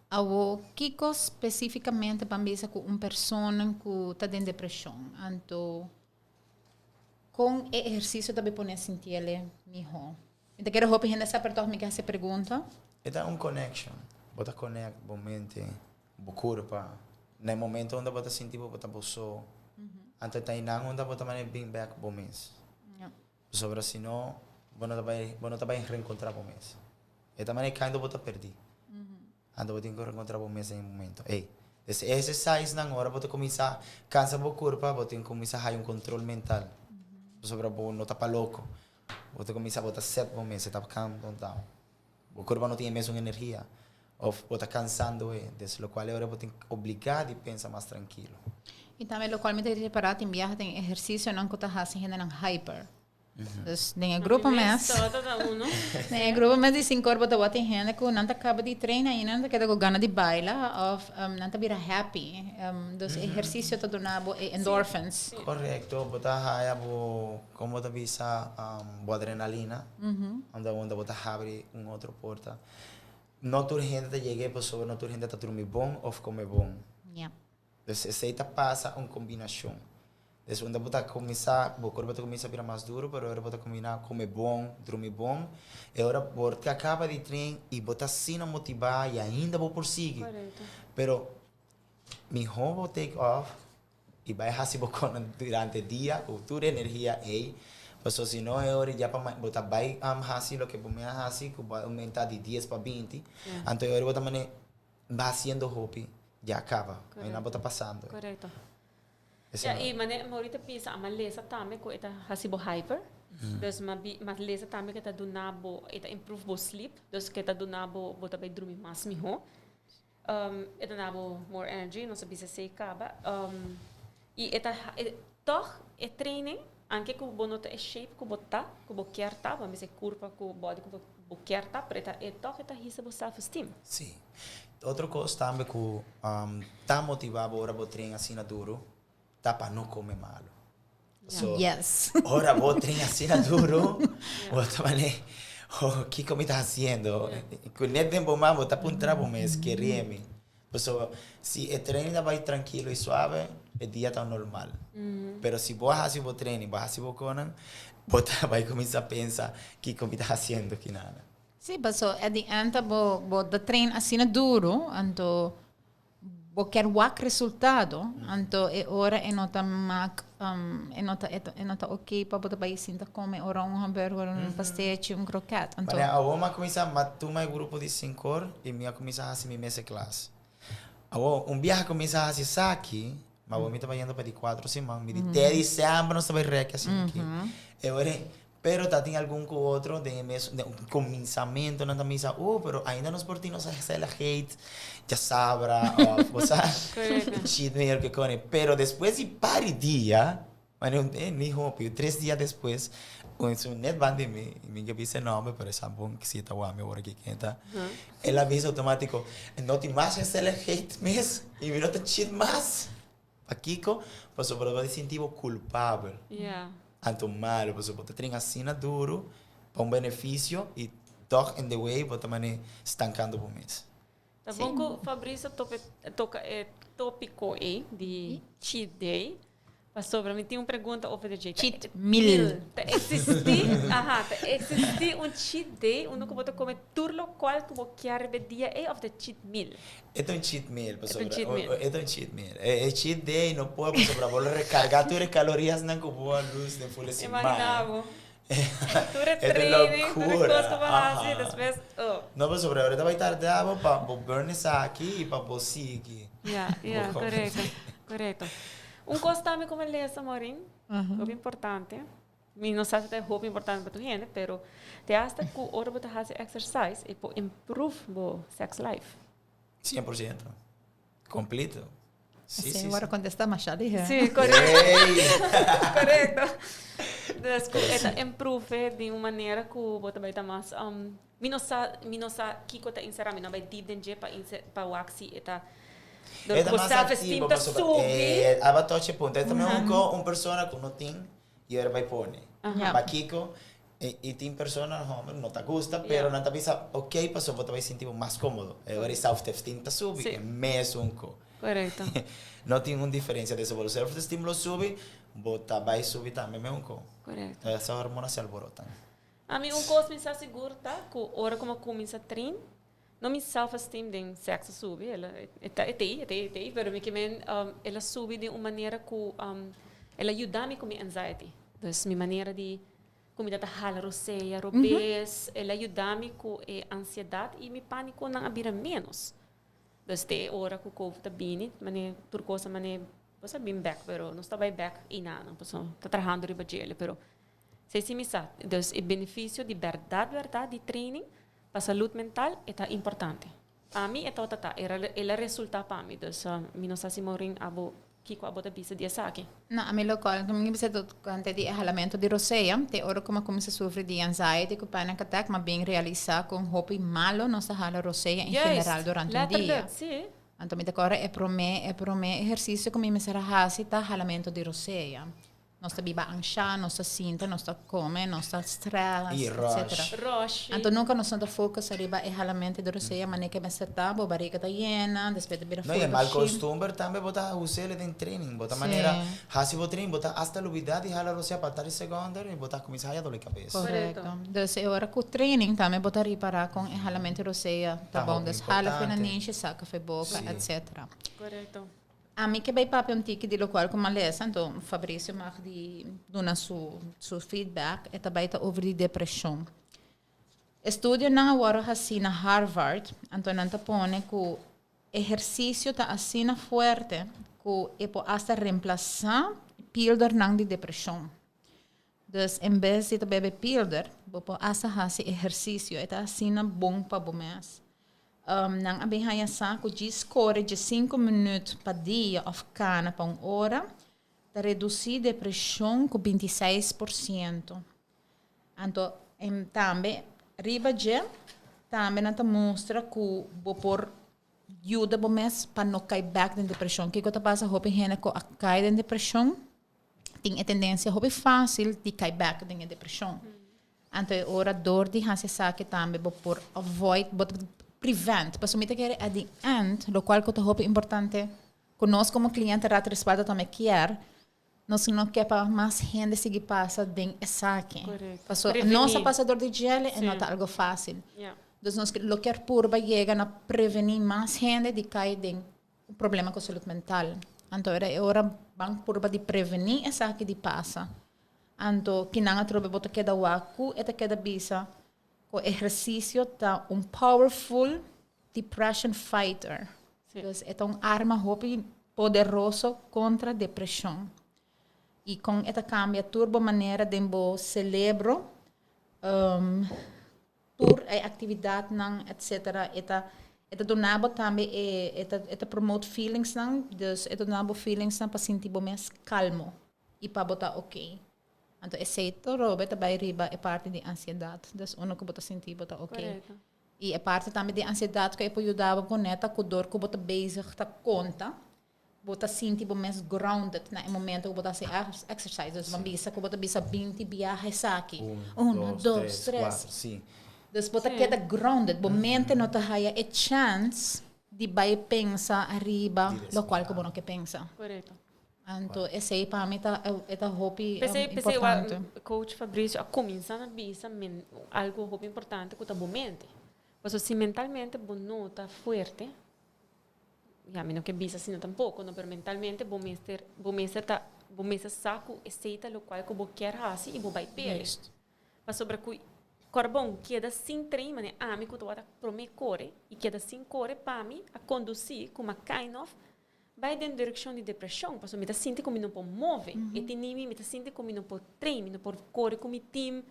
Speaker 2: Awo kiko spesífikamente ban bisa ku un persona ku ta den depreshon? Anto kon e ehersisio ta bay pone sintiele mihó? Mi ta kere hopi hende sa pero tòg mi ke hasi e pregunta.
Speaker 4: E ta un connection. Bo ta connect bo mente, bo kurpa. Na e momento unda bo ta sinti bo bo ta bo so. Anto ta einan unda bo ta mane bin bek bo mes. Pasobra si no, bo no ta bai, bo no ta bai reencontra bo mes. E ta manera kind bo ta perdi. Anto bo tin ku reencontra bo mes den e momento ey. Des e exercise nan ora bo ta cuminsa cansa bo curpa, bo tin cuminsa haya un control mental. Pasobra bo no ta pa loco. Bo ta cuminsa, bo ta set bo mes, e ta calm down. Bo curpa no tin e mesun energia. Of bo ta cansando e. Des locual e ora bo tin obliga di pensa mas trankilo.
Speaker 2: Y tambe locual mi ta repara tin biaha den ehercicionan cu ta haci hendenan hyper. Dus den e grupo mes, den e grupo mes di Sincor bo ta wak tin hende cu nan ta caba di train y nan ta keda cu gana di baila of nan ta bira happy. Dus ehercicio ta duna bo e endorphins.
Speaker 4: Correcto, bo ta haya bo, como bo ta bisa, bo adrenalina, unda unda bo ta habri un otro porta. No tur hende ta yega pasobra no tur hende ta drumi bon of come bon. Dus esei ta pasa un kombinashon. Dus unda bo ta kuminsá, bo kurpa ta kuminsá bira mas duru, pero ora bo ta kombiná kome bon, drumi bon, e ora bo ta kaba di tren i bo ta asina motivá i ainda bo por sigui. Pero mihó bo take off i bai hasi bo kosnan durante dia ku tur e energia ei, pasobra si no e ora ya pa bo ta bai hasi loke bo mester a hasi ku bo a oumentá di dies pa binti, anto e ora bo ta manera Ba haciendo hopi ya caba. Aina bo ta pasando.
Speaker 3: Correcto. Ya, y mane ahorita bisa ama lesa tambe cu e ta haci bo hyper. Dus ma bi ma lesa tambe cu e ta duna bo e ta improve bo sleep. Dus cu e ta duna bo bo ta bay drumi mas miho. Um, e ta duna bo more energy, nos a bisa esey caba. Um, y e ta toch e training, anke cu bo no ta e shape cu bo ta, cu bo kier ta, bo a bisa e curpa cu body cu bo Bo kier ta pero e ta e tòg e ta hisa bo self esteem.
Speaker 4: Sí. Otro kos tambe ku ta motivá bo ora bo tren asina duru ta pa no kome malu. So,
Speaker 2: Yes.
Speaker 4: ora bo tren asina duru, bo ta manera, oh, kiko mi ta hasiendo? Ku net den bo man bo ta puntra bo mes, kerié mi? Pasobra si e training ta bai trankilo i suave, e dia ta normal. Pero si bo a hasi bo training, bo a hasi bo konan, bo ta bai kuminsá pensa, kiko mi ta hasiendo kinana?
Speaker 2: Sí, paso at the end ta bo bo ta train asina duru, anto bo kier wak resultado, anto e ora e no ta mak e no ta e no ta oké pa bo ta bai sinta kome ora un hamburger, un pastechi, un kroket, anto.
Speaker 4: Manera awor mi a kuminsá, mi a tuma e grupo di sinkor i mi a kuminsá hasi mi mes e klas. Awor, un biaha kuminsá hasi esaki, ma awor mi ta bayendo pa di kuatro siman, mi di te disember nos ta bai rèk asina aki. E ora ei, pero ta tin algun ku otro den e mes, den un kuminsamentu nan ta misa, oh, pero ainda nos por tin nos gezelligheid djasabra òf bo sa, cheat meal ke kone. Pero despues di par di dia, Mane un e mi hopi, tres dia despues, un su net ban di mi, mi ke bisa e nomber, pero e sa bon si e ta wak mi ora ki ken ta. El a bisa automatico, no tin mas gezelligheid mes, y mi no ta cheat mas. Pakiko? Pasobra bo ta sinti bo culpabel. Anto malo, pasobra bo ta train asina duro pa un beneficio y toch in the way bo ta mane stancando bo mes.
Speaker 3: Ta bon ku Fabrice a tope toka e topiko ei di cheat day. Pasobra mi tin un pregunta over di dje.
Speaker 2: Cheat meal.
Speaker 3: Ta existi, aha, ta existi un cheat day unda ku bo ta kome tur lokual ku bo kier riba e dia ei òf ta cheat meal?
Speaker 4: E ta un cheat meal
Speaker 3: E ta un cheat meal.
Speaker 4: E ta un cheat meal. E cheat day no por pasobra bo lo rekargá tur e kaloriasnan ku bo a lus den ful e siman.
Speaker 3: Imagina bo. Tur e training, tur e kos ku bo hasi, despues, oh.
Speaker 4: No, pasobra ahora ta bai tarda bo pa bo burn esaki i pa bo sigui.
Speaker 3: Ya, ya, korekto, korekto. Un kos tambe ku mi lesa, Maureen, hopi importante, mi no sa si ta hopi importante pa tur hende, pero te hasta ku ora bo ta hasi exercise e por improve bo sex life.
Speaker 4: 100%. Completo.
Speaker 2: Sí, sí, sí. contesta masha dije.
Speaker 3: Sí, correcto. Correcto. Dus ku e ta improve di un manera ku bo ta bai ta mas um, mi no sa mi no sa kiko ta encerra, mi no bai diep den dje pa pa wak si e ta
Speaker 4: E ta mas activo
Speaker 3: ta subi.
Speaker 4: Eh, aba toche punto. E también un ko un persona ku no tin y ora bai pone. Pa kiko? I tin persona homber no ta gusta pero nan ta bisa ok pasobra bo ta bai sinti bo mas komodo. E ora e self-esteem ta subi e mesun ko.
Speaker 3: Korekto.
Speaker 4: No tin un diferensia den bo self-esteem lo subi bo ta bai subi tambe mesun ko.
Speaker 3: Korekto.
Speaker 4: Esa hormona se alborotan.
Speaker 3: Ami un kos mi sa sigur ta ku ora ku mi a kuminsá train no mi self-esteem den sèks a subi el a e ta e tei e tei e tei pero mi ke men el a subi den un manera ku el a yuda mi ku mi anxiety. Dus mi manera di Ku mi ta ta hala rosea robes, el a yuda mi ku e ansiedat i mi pánikonan a bira ménos. Dus te e ora ku covid a bini, manera tur kos a manera bo sa bin bèk, pero nos ta bai bèk einanan pasobra ta trahando riba djele, pero esei si mi sa. Dus e benefisio di bèrdat bèrdat di training pa salud mental e ta importante. Pa mi e tabata ta, el a resulta pa mi, dus mi no sa si Maureen abo kiko abo ta bisa di esaki.
Speaker 2: No, ami locual cu mi bisa tocante di e halamento di rosea, te ora cu mi a cuminsa sufri di anxiety cu panic attack, mi a bin realisa con hopi malo nos ta hala rosea en general durante un dia.
Speaker 3: Letterlijk, si.
Speaker 2: Anto mi ta corda e prome, e prome ehercicio cu mi mester a haci ta halamento di rosea. Nos ta biba anshá, nos ta sinta, nos ta come, nos ta stress,
Speaker 4: I rush.
Speaker 2: etcetera.
Speaker 3: Rush.
Speaker 2: Anto nunca nos no ta focus ariba e halamente di rosea, manera ke mester ta, bo bariga ta yena, despues ta bira
Speaker 4: No, i e
Speaker 2: full
Speaker 4: mal
Speaker 2: bashí.
Speaker 4: costumber tambe bo ta us'el den training. Bo ta manera hasi bo training, bo ta hasta lubida di hala rosea pa tari secondo i bo ta cuminsa haya dolor di cabes.
Speaker 2: Correcto.
Speaker 3: Correcto.
Speaker 2: Dus e ora cu training tambe bo ta ripara con e halamente di rosea ta
Speaker 4: Ta
Speaker 2: bon.
Speaker 4: hopi
Speaker 2: Dus hala fo'i na
Speaker 4: importante.
Speaker 2: ninshi, saca fo'i boca, etcetera.
Speaker 3: Correcto.
Speaker 2: Ami ke bai papia un tiki di lokual ku mi a lesa, anto Fabricio mag di duna su su feedback, e ta bai ta over di depreshon. Estudionan a wòrdu hasí na Harvard, anto nan ta pone ku ehersisio ta asina fuerte ku e por asta remplasá pildernan di depreshon. Dus en bes di ta bebe pilder, bo por asta hasi ehersisio, e ta asina bon pa bo mes. Nan a bin haña sa ku djis kore djesinku minüt pa dia òf kana pa un ora ta redusí depreshon ku 26%. Anto tambe riba dje tambe nan ta mustra ku bo por yuda bo mes pa no kai bèk den depreshon. Kiko ta pasa hopi hende ku a kai den depreshon tin e tendensia hopi fásil di kai bèk den e depreshon. Anto e ora dor di hasi esaki tambe bo por avoid, bo ta prevent. Pasobra mi ta kere at the end, locual cu ta hopi importante cu nos como cliente Raad Respaldo tambe kier, nos no kier pa mas hende sigui pasa den esaki. Pasobra nos a pasa dor di djele e no ta algo facil. Dus nos lo kier purba yega na preveni mas hende di cay den un problema cu salud mental. Anto e ora ban purba di preveni esaki di pasa. Anto kinan atrobe bo ta keda wak ku e ta keda bisa ku ehersisio ta un powerful depression fighter. Dus e ta un arma hopi poderoso kontra depreshon. I kon e ta kambia tur bo manera den bo selebro, tur e aktividatnan etcetera e ta e ta duna bo tambe e e ta e ta promote feelingsnan, dus e ta duna bo feelingsnan pa sinti bo mes kalmo. I pa bo ta ok. Anto esei ta robe ta bai riba e parti di ansiedat. Dus unu ku bo ta sinti bo ta ok.
Speaker 3: Korekto.
Speaker 2: I e parti tambe di ansiedat ku e por yuda bo kuné ta ku dor ku bo ta bezig ta konta, bo ta sinti bo mes grounded na e momento ku bo ta hasi exercise. Dus bo bisa ku bo ta bisa 20 biaha esaki.
Speaker 4: Un,
Speaker 2: Uno,
Speaker 4: dos,
Speaker 2: dos,
Speaker 4: tres,
Speaker 2: tres.
Speaker 4: kuater, si.
Speaker 2: Dus bo ta keda grounded. Bo mente no ta haya e chance di bai pensa ariba
Speaker 4: Di
Speaker 2: lokual ku bo no ke pensa.
Speaker 3: Korekto.
Speaker 2: Anto esei pa mi ta e ta hopi
Speaker 3: P'esei p'esei
Speaker 2: importante.
Speaker 3: coach Fabricio a cuminsa na bisa men algo hopi importante cu ta bo mente. Pasobra si mentalmente bo no ta fuerte, ya mi no ke bisa asina tampoco no, pero mentalmente bo mester bo mester ta bo mester sa cu esei ta locual cu bo kier haci y bo bay p'e. Pasobra cu Corbon keda sin train manera ami cu tabata prome core y keda sin core pa mi a conduci cu mi a kind of Bai den direkshon di depreshon, pasobra mi ta sinti ku mi no por move. E tini mi, mi ta sinti ku mi no por train, mi no por kore ku mi team.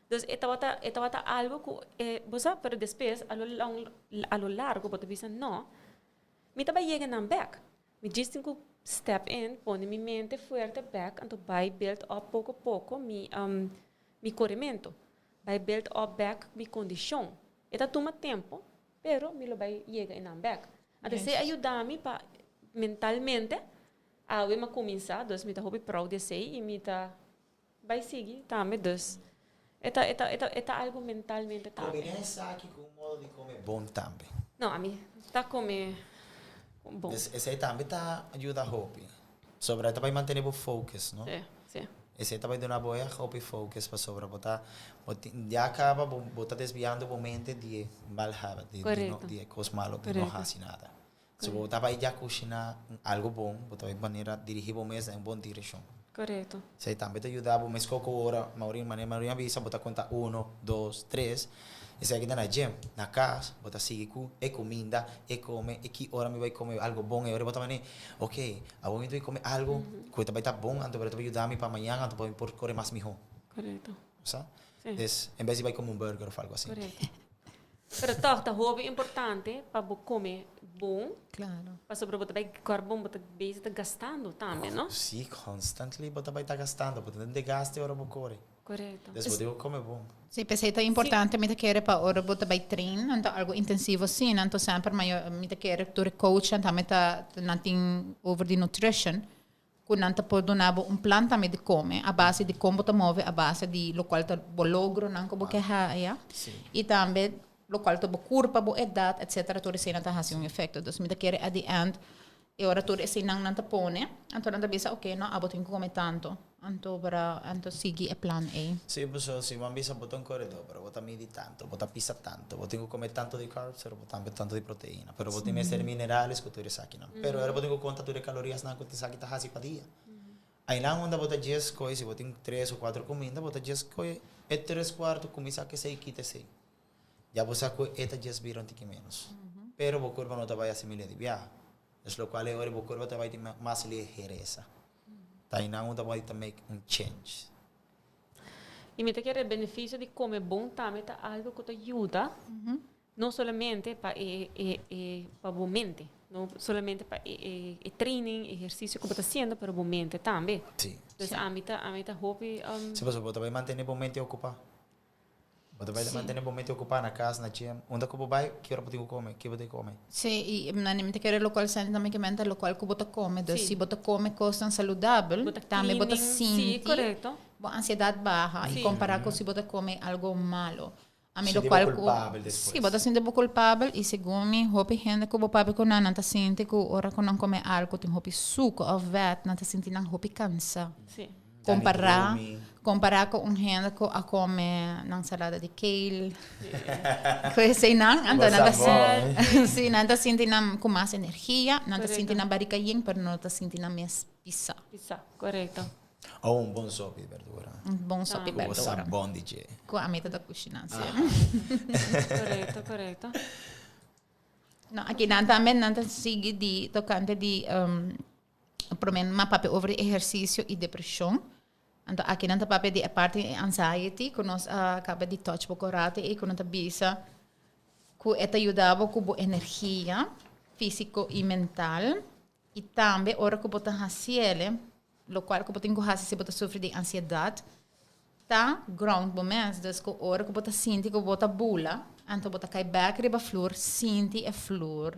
Speaker 3: Dus e tabata, e tabata algu ku e, bo sa, pero despues a lo long, a lo largo bo ta bisa no, mi ta bai yega nan bèk. Mi djis tin ku step in, pone mi mente fuerte bèk, anto bai build up poko poko mi, mi korementu. Bai build up bèk mi kondishon. E ta tuma tempu, pero mi lo bai yega einan bèk. Anto esei a yuda mi pa mentalmente awe mi a kuminsá, dus mi ta hopi proud di esei i mi ta bai sigui tambe. Dus E ta, e ta, e ta, e ta algo mentalmente tambe.
Speaker 4: Combina esaki cu un modo di come bon tambe.
Speaker 3: No, ami ta come bon.
Speaker 4: Dus esey tambe ta yuda hopi. Sobra e ta bay mantene bo focus, no?
Speaker 3: Si, si.
Speaker 4: Esey ta bay duna bo echt hopi focus pasobra bo ta, bo tin, ya caba bo, bo ta desviando bo mente di e mal habit, di, di no, di e cos malo, di no haci nada. So bo ta bay ya cushina algo bon, bo ta bay manera dirigi bo mes den un bon direccion.
Speaker 3: Corecto.
Speaker 4: Esey tambe ta yuda bo mes coco ora Maureen, manera Maureen a bisa bo ta conta uno, dos, tres, esaki ta na gym, na cas bo ta sigui cu e cuminda, e come, e ki ora mi bay come algo bon, e ora bo ta manera ok awor mi ta bay come algo cu ta bay ta bon anto ta bay yuda mi pa mañana anto pa mi por core mas miho.
Speaker 3: Corecto.
Speaker 4: Sa?
Speaker 3: Si.
Speaker 4: Des en bes di bay come un burger of algo asina.
Speaker 3: Corecto. Pero toch ta hopi importante pa bo come bon.
Speaker 2: Claro.
Speaker 3: Pasobra bo ta bay carbon, bo ta bezig ta gastando tambe, no?
Speaker 4: Si, constantly bo ta bay ta gastando. Bo ta den degaste ora bo core.
Speaker 3: Corecto.
Speaker 4: Des bo tin cu come bon.
Speaker 2: Si, p'esei ta importante mi ta kere pa ora bo ta bay train, anto algo intensivo asina, anto semper mayor mi ta kere tur e coachnan tambe ta nan tin over di nutrition. Ku nan ta por duna bo un plan tambe di kome a base di kon bo ta move, a base di lokual ta bo logronan ku bo ke haya i tambe lokual ta bo kurpa, bo edat, etsetera, tur eseinan ta hasi un efekto. Dus mi ta kere at the end e ora tur eseinan nan ta pone, anto nan ta bisa oke no abo tin ku kome tantu, anto para anto sigui e plan ei.
Speaker 4: Sí, pasobra si bo a bisa bo ta un koredó, pero bo ta midi tantu, bo ta pisa tantu, bo tin ku kome tantu di carbs, pero bo tambe tantu di proteina, pero bo tin mester minerales ku tur esakinan. Pero ora bo tin ku konta tur e kaloriasnan ku esaki ta hasi pa dia. Ainan unda bo ta djes koe, si bo tin tres o kuater kuminda, bo ta djes koe e tres kuarto kuminsá ku esei kita esei. Ya bo sa ku e ta djes bira un tiki ménos. Pero bo kurpa no ta bai asimil'é di biaha. Es lokual e ora bo kurpa ta bai tin mas liheresa. Ta ainan unda bo ta make un change.
Speaker 3: I mi ta kere e benefisio di kome bon tambe ta algu ku ta yuda No solamente pa e e e pa bo mente, no solamente pa e e e training, ehercicio cu bo ta haciendo, pero bo mente tambe.
Speaker 4: Sí.
Speaker 3: Dus ami ta ami ta hopi um.
Speaker 4: Sí, pasobra bo ta bay mantene bo mente ocupa. Bo ta bay mantene bo mente ocupa na cas, na gym. Unda cu bo bay, ki ora bo tin cu come, ki bo tin cu come.
Speaker 2: Sí, y nan mi ta kere locual senti tambe ke mente locual cu bo ta come. Dus si bo ta come cosnan saludabel,
Speaker 3: Bo ta
Speaker 2: tambe bo ta
Speaker 3: cleaning, sí,
Speaker 2: sinti
Speaker 3: correcto.
Speaker 2: bo ansiedad baha y compara cu si bo ta come algo malo. Ami
Speaker 4: Sinti bo
Speaker 2: lokual ku
Speaker 4: kulpabel despues.
Speaker 2: Sí, bo ta sinti bo kulpabel i segun mi hopi hende ku bo papia ku nan, nan ta sinti ku ora ku nan kome algu tin hopi suku òf vèt, nan ta sinti nan hopi kansa.
Speaker 3: Sí.
Speaker 2: Kompará, kompará ku un hende ku a kome nan salada di kale, ku eseinan, anto nan ta sí, nan ta sinti nan ku mas energia, nan ta sinti nan barika yen, pero no ta sinti nan mes pisá.
Speaker 3: Pisá, korekto.
Speaker 4: O un bon sopi di berdura.
Speaker 2: Un bon sopi di berdura.
Speaker 4: Ku bo sa bon di dje.
Speaker 2: Ku ami ta ta kushiná, si.
Speaker 3: Korekto, korekto.
Speaker 2: No, aki nan tambe nan ta sigui di tokante di promé nan a papia over di ehersisio i depreshon. Anto aki nan ta papia di e parti di anxiety ku nos a kaba di touch poko rato ei ku nan ta bisa ku e ta yuda bo ku bo energia físiko i mental. I tambe ora ku bo ta hasiele, lokual ku bo tin ku hasi si bo ta sufri di ansiedat, ta ground bo mes. Dus ku ora ku bo ta sinti ku bo ta bula, anto bo ta kai bèk riba flur, sinti e flur.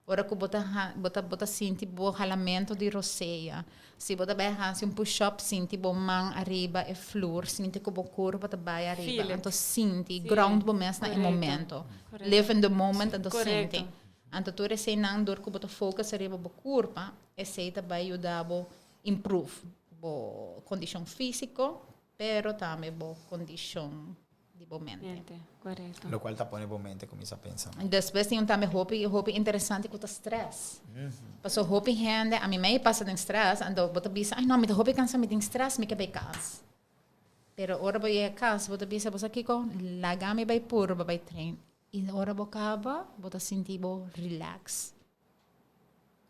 Speaker 2: Ora ku bo ta bo ta bo ta sinti bo halamentu di rosea. Si bo ta bai hasi un push up, sinti bo man ariba e flur, sinti ku bo kurpa ta bai ariba. Anto sinti, ground bo mes na e momento. Live in the moment, anto sinti. Anto tur eseinan dor ku bo ta focus ariba bo kurpa, esei ta bai yuda bo improve bo kondishon físiko, pero tambe bo kondishon di bo mente.
Speaker 3: Mente, korekto.
Speaker 4: Lokual ta pone bo mente kuminsá pensa.
Speaker 2: Despues tin un tambe hopi hopi interesante ku ta stress. Pasobra hopi hende, ami mei pasa den stress, anto bo ta bisa, ai no, mi ta hopi kansa, mi tin stress, mi ke bai kas. Pero ora bo yega kas, bo ta bisa, bo sa kiko? Laga mi bai purba bai train. I ora bo kaba, bo ta sinti bo relax.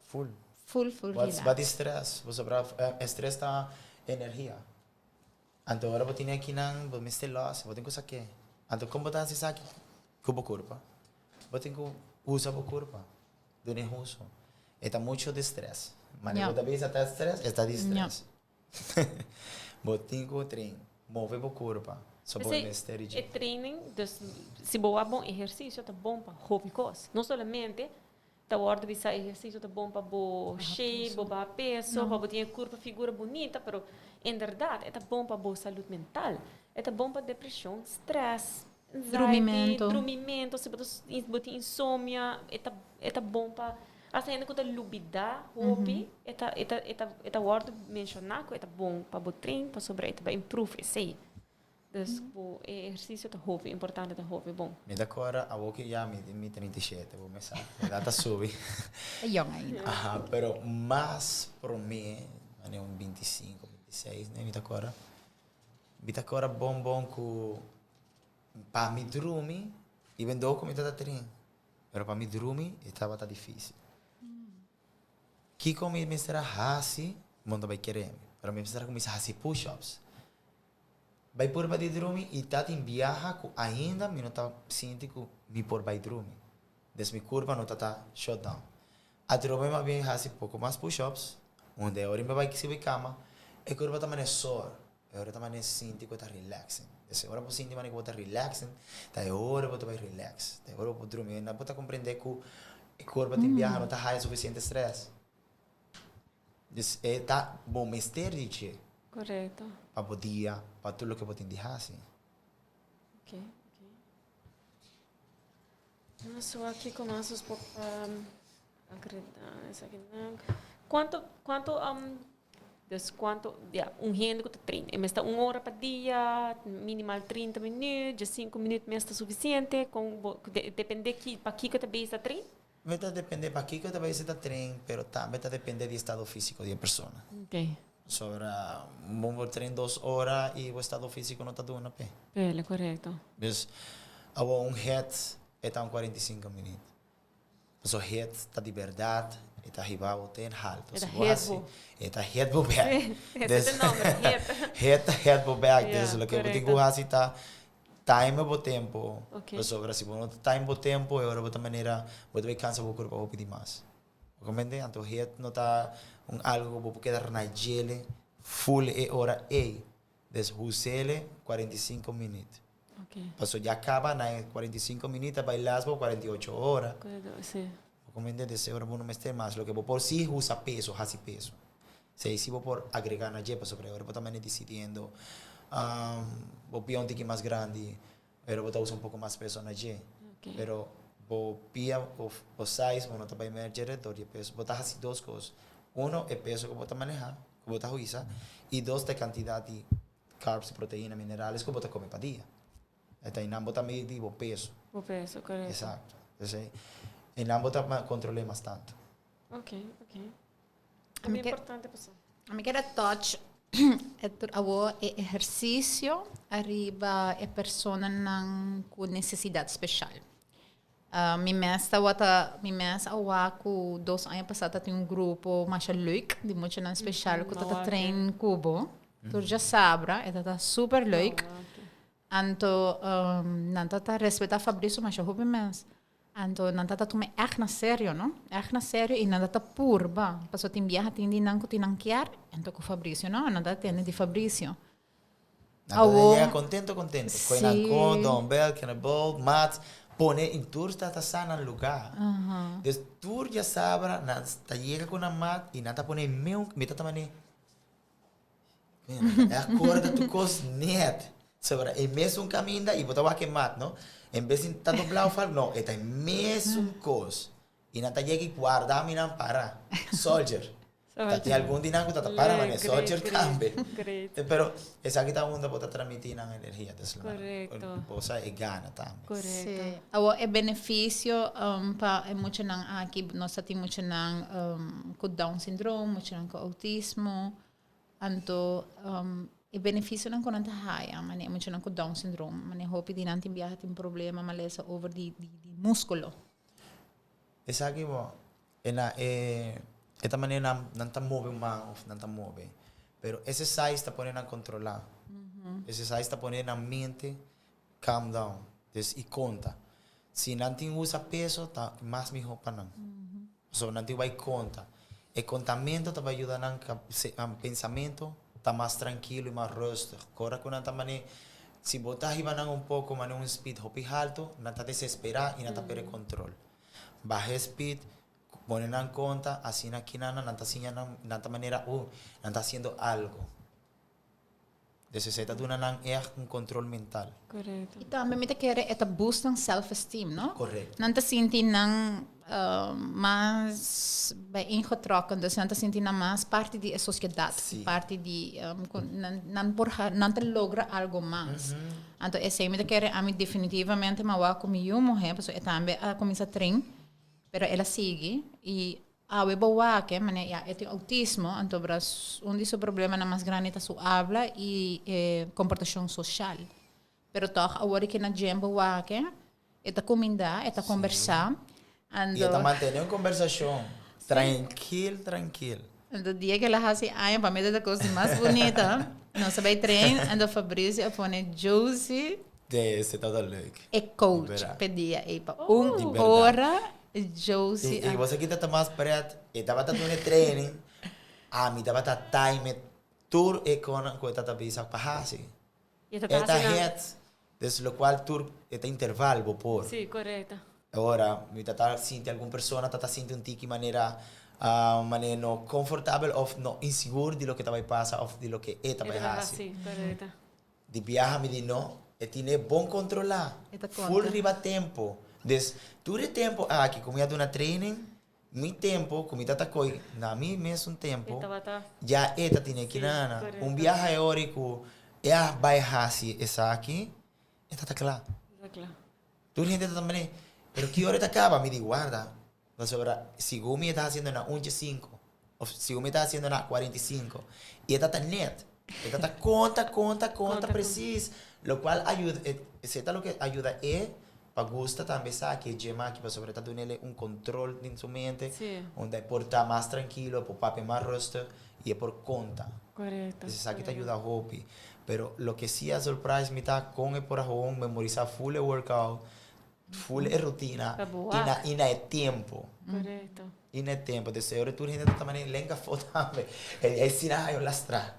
Speaker 4: Full.
Speaker 2: Full, full relax.
Speaker 4: Ba di stress. Bo sabra, e stress ta energia. Anto ora bo tene akinan, bo mester los, bo tin ku sak'é. Anto kon bo ta hasi esaki? Ku bo kurpa. Bo tin ku usa bo kurpa. Dun'é uso. E ta mucho di stress. Manera bo ta bisa ta stress, e ta di stress. Bo tin ku train, move bo kurpa, so bo mester di dje.
Speaker 3: E training, dus si bo wak bon ehersisio ta bon pa hopi kos. No solamente ta wòrdu bisa ehersisio ta bon pa bo shape, bo baha peso, pa bo tin e kurpa figura bunita, pero inderdat e ta bon pa bo salud mental. E ta bon pa depresion, stress, anxiety,
Speaker 2: Drumimento.
Speaker 3: Drumimento, si bo tin insomnia, e ta bon pa hasta hende cu ta lubida hopi, e ta wordo menciona cu e ta bon pa bo train, pa sobre e ta improve esey. Dus bo ehercicio ta hopi importante, ta hopi bon.
Speaker 4: Mi ta corda, awo cu ya mi 37, bo mes sa, edad ta subi.
Speaker 2: E jong ainda.
Speaker 4: Aha, pero mas prome, mane un 25, 26, ne, mi ta corda. Mi ta corda bon bon cu pa mi drumi, even though cu mi ta train, pero pa mi drumi, tabata dificil. Kico mi mester a hasi, bo no ta bay kere mi, pero mi mester a cuminsa hasi push-ups. Bay purba di drumi y ta tin biaha cu ainda mi no ta sinti cu mi por bay drumi. Des mi curpa no ta shut down. Atrobe mi a bin hasi poco mas push-ups, unda e ora mi bay subi cama, e curpa ta mane sore. E ora ta mane sinti cu ta relaxing. Dus e ora bo sinti mane cu bo ta relaxing, ta e ora bo ta bay relax. Ta e ora bo drumi. No bo ta comprende cu e curpa tin biaha no ta haya suficiente stress. Dus e ta bo mester di dje. Pa bo dia, pa tur loke bo tin di hasi.
Speaker 3: Ok. So aki con nos por agrega esaki nan. Dus cuanto, ja, un hende cu ta train? E mester un ora pa dia, minimal 30 minuut, just 5 minuut mes ta suficiente, con bo, depende ki, pa kico ta bezig ta train?
Speaker 4: E ta depende pa kico ta bezig ta train, pero tambe ta depende di estado fisico di e persona. Sobre bo train 2 ora y e estado fisico no ta duna pe.
Speaker 3: Pele, correcto.
Speaker 4: Dus awo un HIIT e ta un 45 minuut. So HIIT ta di berdad, e ta hiba bo ten halto.
Speaker 3: E ta
Speaker 4: Si bo
Speaker 3: hit
Speaker 4: hasi-
Speaker 3: bo.
Speaker 4: E ta hit bo back.
Speaker 3: Ese ta e nomber, HIIT.
Speaker 4: HIIT ta hit bo back. Dus loke bo tin cu hasi ta time bo tempo. Sobre si bo no time bo tempo, e ora bo ta manera, bo ta bay cansa bo curpa hopi di mas. Comprende? Anto HIIT no ta un algo cu bo por keda na djele full e ora ey. Dus usele 45 minuut. Paso ya caba na e 45 minuut, bay last bo 48 ora.
Speaker 3: Correcto, si.
Speaker 4: Comprende? Des ora bo no mester mas. Loke bo por si usa peso, hasi peso. Si bo por agrega na dje, pasobra ora bo ta mane decidiendo, bo pia un tiki mas grandi, pero bo ta usa un poco mas peso na dje. Pero bo pia of bo size, bo no ta bay merge door di peso. Bo ta hasi dos cos. Uno, e peso cu bo ta maneha, cu bo ta usa, y dos, e cantidad di carbs, proteina, minerales cu bo ta come pa dia. Anto, nan bo ta midi bo peso.
Speaker 3: O peso, correcto.
Speaker 4: Exacto. Entonces, e nan bo ta controla mas tanto.
Speaker 3: Ok.
Speaker 2: A mi
Speaker 3: E importante paso.
Speaker 2: Ami kier touch awo e ehercicio ariba e personanan cu necesidad special. Mi mes tawata mi mes a wak cu 2 aña pasa tin un grupo masha leuk di muchanan special cu tata train cu bo. Tur diasabra, e tata super leuk. Anto nan tata respeta Fabrizio masha hopi mes. Anto nan tata tuma echt na serio, no? Echt na serio y nan tata purba. Paso tin biaha tin di nan cu tin nan kier, anto cu Fabrizio no, nan tata tende di Fabrizio.
Speaker 4: Nan
Speaker 2: Awo.
Speaker 4: yega contento, contento. Coy nan co, dumbbell, kettlebell, mat, pone in tur ta sa nan lugar. Dus tur diasabra nan ta yega cu nan mat y nan ta pone meu, mi ta mane e acorda tu cos net. Sobra e mesun caminda y bo ta wak e mat, no? En bes di ta dobla of algo, no, e ta e mesun cos. Y nan ta yega y guarda mi nan para. Soldier. Ta tin algun di nan cu ta para, mane soldier tambe. Pero esaki ta unda bo ta transmiti nan energia. Dus bo sa e gana tambe.
Speaker 2: Si. Awo e beneficio pa e muchanan aki, nos ta tin muchanan cu Down syndrome, muchanan cu autismo, anto e beneficionan cu nan ta haya, mane muchanan cu Down syndrome, mane hopi di nan tin biaha tin problema malesa over di musculo.
Speaker 4: Esaki bo, e na e e ta manera nan ta move man of nan ta move. Pero exercise ta pone nan controla. Exercise ta pone nan mente calm down. Dus y conta. Si nan tin usa peso, ta mas miho pa nan. So nan tin bay conta. E contamento ta bay yuda nan pensamento ta mas trankilo y mas rustig. Ora cu nan ta mane, si bo ta hiba nan un poco mane un speed hopi halto, nan ta desespera y nan ta perde control. Baha speed, pone nan conta, asina aki nan ta siña nan, nan ta manera, nan ta haciendo algo. Dus esei ta duna nan ègt un control mental.
Speaker 3: Correcto.
Speaker 2: I tambe mi ta kere e ta boost nan self esteem, no?
Speaker 4: Correcto.
Speaker 2: Nan ta sinti nan mas bijeengetrokken, dus nan ta sinti nan mas parti di e sociedad, parti di cu nan nan por nan ta logra algo mas. Anto esei mi ta kere ami definitivamente mi a wak cu mi yu muhe, pasobra e tambe a cuminsa train, pero el a sigui y Awe bo wak e manera ya e tin autismo, anto bra un di su problemanan mas grandi ta su abla i e komportashon soshal. Pero tòg awor ke na djem bo wak e, e ta kumindá, e ta kombersá,
Speaker 4: I e ta mantené un kombersashon trankil trankil.
Speaker 2: Anto dia ke el a hasi aña pa mi ta kos di mas bunita, nos a bai train, anto Fabrizio a pone Josie.
Speaker 4: De, esei tabata leuk.
Speaker 2: E coach p'e dia ei pa un ora. Josie
Speaker 4: a. I bo sa kita ta mas pret, e tabata duna e training, ami tabata time tur e konan ku e tata bisa pa hasi.
Speaker 3: I e ta
Speaker 4: E ta
Speaker 3: hasi nan.
Speaker 4: het, dus lokual tur e ta interval bo por.
Speaker 3: Sí, korekto.
Speaker 4: Ora mi ta ta sinti algun persona ta ta sinti un tiki manera manera no konfortabel òf no insigur di loke ta bai pasa òf di loke e ta
Speaker 3: E
Speaker 4: bai
Speaker 3: ta bai
Speaker 4: hasi.
Speaker 3: hasi, korekto.
Speaker 4: Di biaha mi di no, e tine bon controla,
Speaker 2: E ta
Speaker 4: full
Speaker 2: conta.
Speaker 4: riba tempo. Dus tur e tempo aki cu mi a duna training, mi tempo cu mi ta ta coy na mi mesun
Speaker 3: E
Speaker 4: tempo,
Speaker 3: tabata.
Speaker 4: ya e ta tine
Speaker 3: Sí,
Speaker 4: kinana. Un
Speaker 3: correcto.
Speaker 4: biaha e ora cu e a bay haci esaki, e ta ta cla.
Speaker 3: E ta cla.
Speaker 4: Tur hende ta ta mane, pero ki ora e ta caba? Mi di, warda, pasobra segun mi e ta haciendo na unche cinco, of segun mi e ta haciendo na 45, y e ta ta net, e ta ta conta, conta, conta precies, locual ayuda, esey ta loke ayuda e pa gusta tambe esaki, e gym aki, pasobra e ta dunele un control den su mente, unda e por ta mas trankilo, e por papia mas rustig, y e por conta. Entonces esaki ta yuda hopi. Pero loke si a surprise mi ta con e por a gewoon memorisa full e workout, full e rutina y na y na e tiempo. Y na e tiempo. Entonces e ora tur hende ta mane lenga afo tambe. E asina hayo lastra.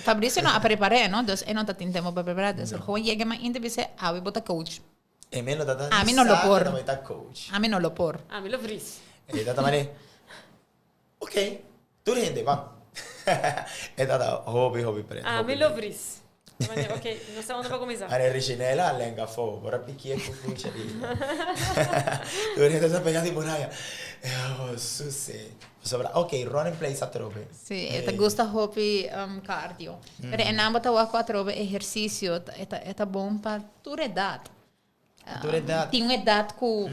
Speaker 2: Fabricio no a prepare no, dus e no ta tin tempo pa prepara. Dus el gewoon yega mainta y bisa awe bo ta coach.
Speaker 4: E me no ta
Speaker 2: Ami no lo
Speaker 4: sa
Speaker 2: por.
Speaker 4: ku ta coach.
Speaker 2: Ami no lo por.
Speaker 3: Ami lo vries.
Speaker 4: E ta mane Ok, tur hende ban. E tata hopi hopi pret.
Speaker 3: Ami lo vries. Ok, no sa unda pa kuminsá.
Speaker 4: Are Richinela a lenga afó, por a pikié ku kucha di. Tur hende ta pega di muraya. Oh, suse. Pasobra, ok, run in place atrobe.
Speaker 2: Sí, e ta gusta hopi cardio. Pero e nan bo ta wak ku atrobe ehersisio e ta e ta bon pa tur edat.
Speaker 4: Tur edat.
Speaker 2: Tin un edat ku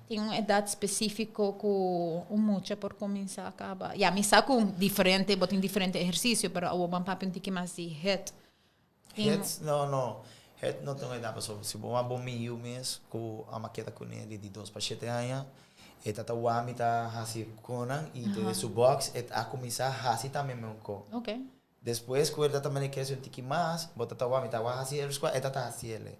Speaker 2: tin un edat spesífiko ku un mucha por kuminsá kaba. Ya, mi sa ku diferente, bo tin diferente ehersisio, pero awor ban papia un tiki mas di het. Tin.
Speaker 4: Het, no, no. Het no tin un edat, pasobra si bo wak bo mi yu mes ku a maketa kuné di di dos pa shete aña, e ta ta wak mi ta hasi konan i desde su box e a kuminsá hasi tambe meun ko.
Speaker 2: Oké.
Speaker 4: Despues ku e ta ta mane krese un tiki mas, bo ta ta wak, mi ta wak hasi el squat, e ta ta hasi el.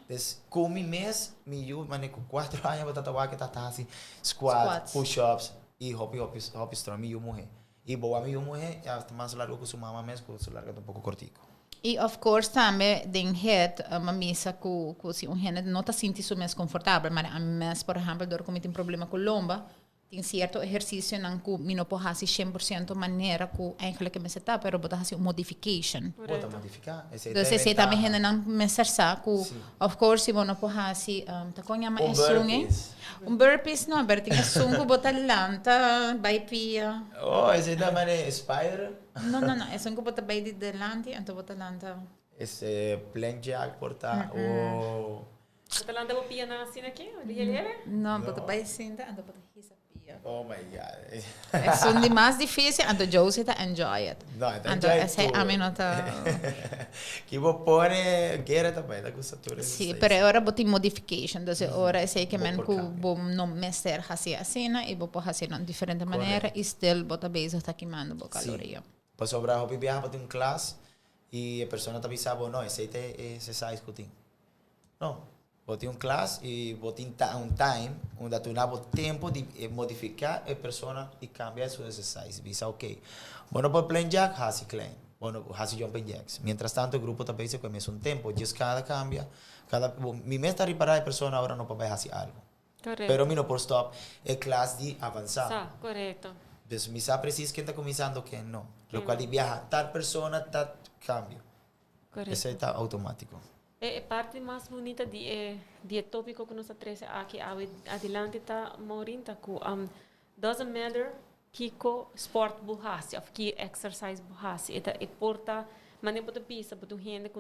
Speaker 4: Des ku mi mes, mi yu mane ku kuatro aña bo ta ta wak e ta ta hasi squat, push ups i hopi hopi hopi strong, mi yu muhe. I bo wak mi yu muhe e ta mas largo ku su mama mes ku su largo ta un poko kortiku.
Speaker 2: I of course tambe den het mi a misa ku ku si un hende no ta sinti su mes konfortabel, mane ami mes por ehempel dor ku mi tin problema ku lomba, Tin cierto ehercicionan cu mi no por haci 100% manera cu eigenlijk e mester ta, pero bo ta haci un modification.
Speaker 4: Bo ta modifica. Esey ta
Speaker 2: Dus
Speaker 4: e
Speaker 2: esey tambe
Speaker 4: ventaha.
Speaker 2: hendenan mester sa cu
Speaker 4: Sí.
Speaker 2: of course si bo no por haci, ta con yama
Speaker 4: Un
Speaker 2: esun ey?
Speaker 4: burpees.
Speaker 2: Un burpees no, pero tin esun cu bo ta lanta bay pia.
Speaker 4: Oh, esey ta manera spider?
Speaker 2: No, no, no, esun cu bo ta bay di delanti anto bo ta lanta.
Speaker 4: Ese plank jack por ta o.
Speaker 3: Bo ta lanta bo pianan asina aki, lihe lihe?
Speaker 2: No, bo ta bai sinta anto bo ta hisa pia.
Speaker 4: Oh my God.
Speaker 2: Esun di mas dificil, anto Josie ta enjoy it.
Speaker 4: No, e ta
Speaker 2: Anto
Speaker 4: enjoy
Speaker 2: esei
Speaker 4: tur.
Speaker 2: ami no ta.
Speaker 4: Ki bo pone guera ta bai, ta gusta tur
Speaker 2: Sí,
Speaker 4: esei.
Speaker 2: pero e ora bo tin modification, dus e ora esei ke
Speaker 4: Bo
Speaker 2: men
Speaker 4: por
Speaker 2: ku
Speaker 4: cambia.
Speaker 2: bo no mester hasi asina i bo por hasi na un diferente manera
Speaker 4: Correcto.
Speaker 2: i still bo ta bezig ta kimando bo
Speaker 4: Sí.
Speaker 2: caloria.
Speaker 4: Pasobra hopi biaha bo tin un klas i e persona ta bisa bo, no, esei ta e exercise ku tin. No, bo tin un klas y bo tin un time unda tu na bo tempo di modifica e persona y cambia su exercise. Bisa ok, bo no por plain jack, haci klein. Bo no haci jumping jacks. Mientras tanto e grupo ta bezig cu e mesun tempo. Djis cada cambia, cada, mi mes ta ripara e persona ora no por bay haci algo.
Speaker 3: Correcto.
Speaker 4: Pero mi no por stop e klas di avansa.
Speaker 3: Sa, correcto.
Speaker 4: Dus mi sa precies ken ta cuminsando ken no. Locual di biaha tal persona ta cambio.
Speaker 3: Correcto.
Speaker 4: Esei ta automatico.
Speaker 3: E e parti mas bunita di e di e topico cu nos a trece aki awe adilanti ta Maureen ta cu doesn't matter kico sport bo haci of ki exercise bo haci e ta e por ta manera bo ta bisa bo ta un hende cu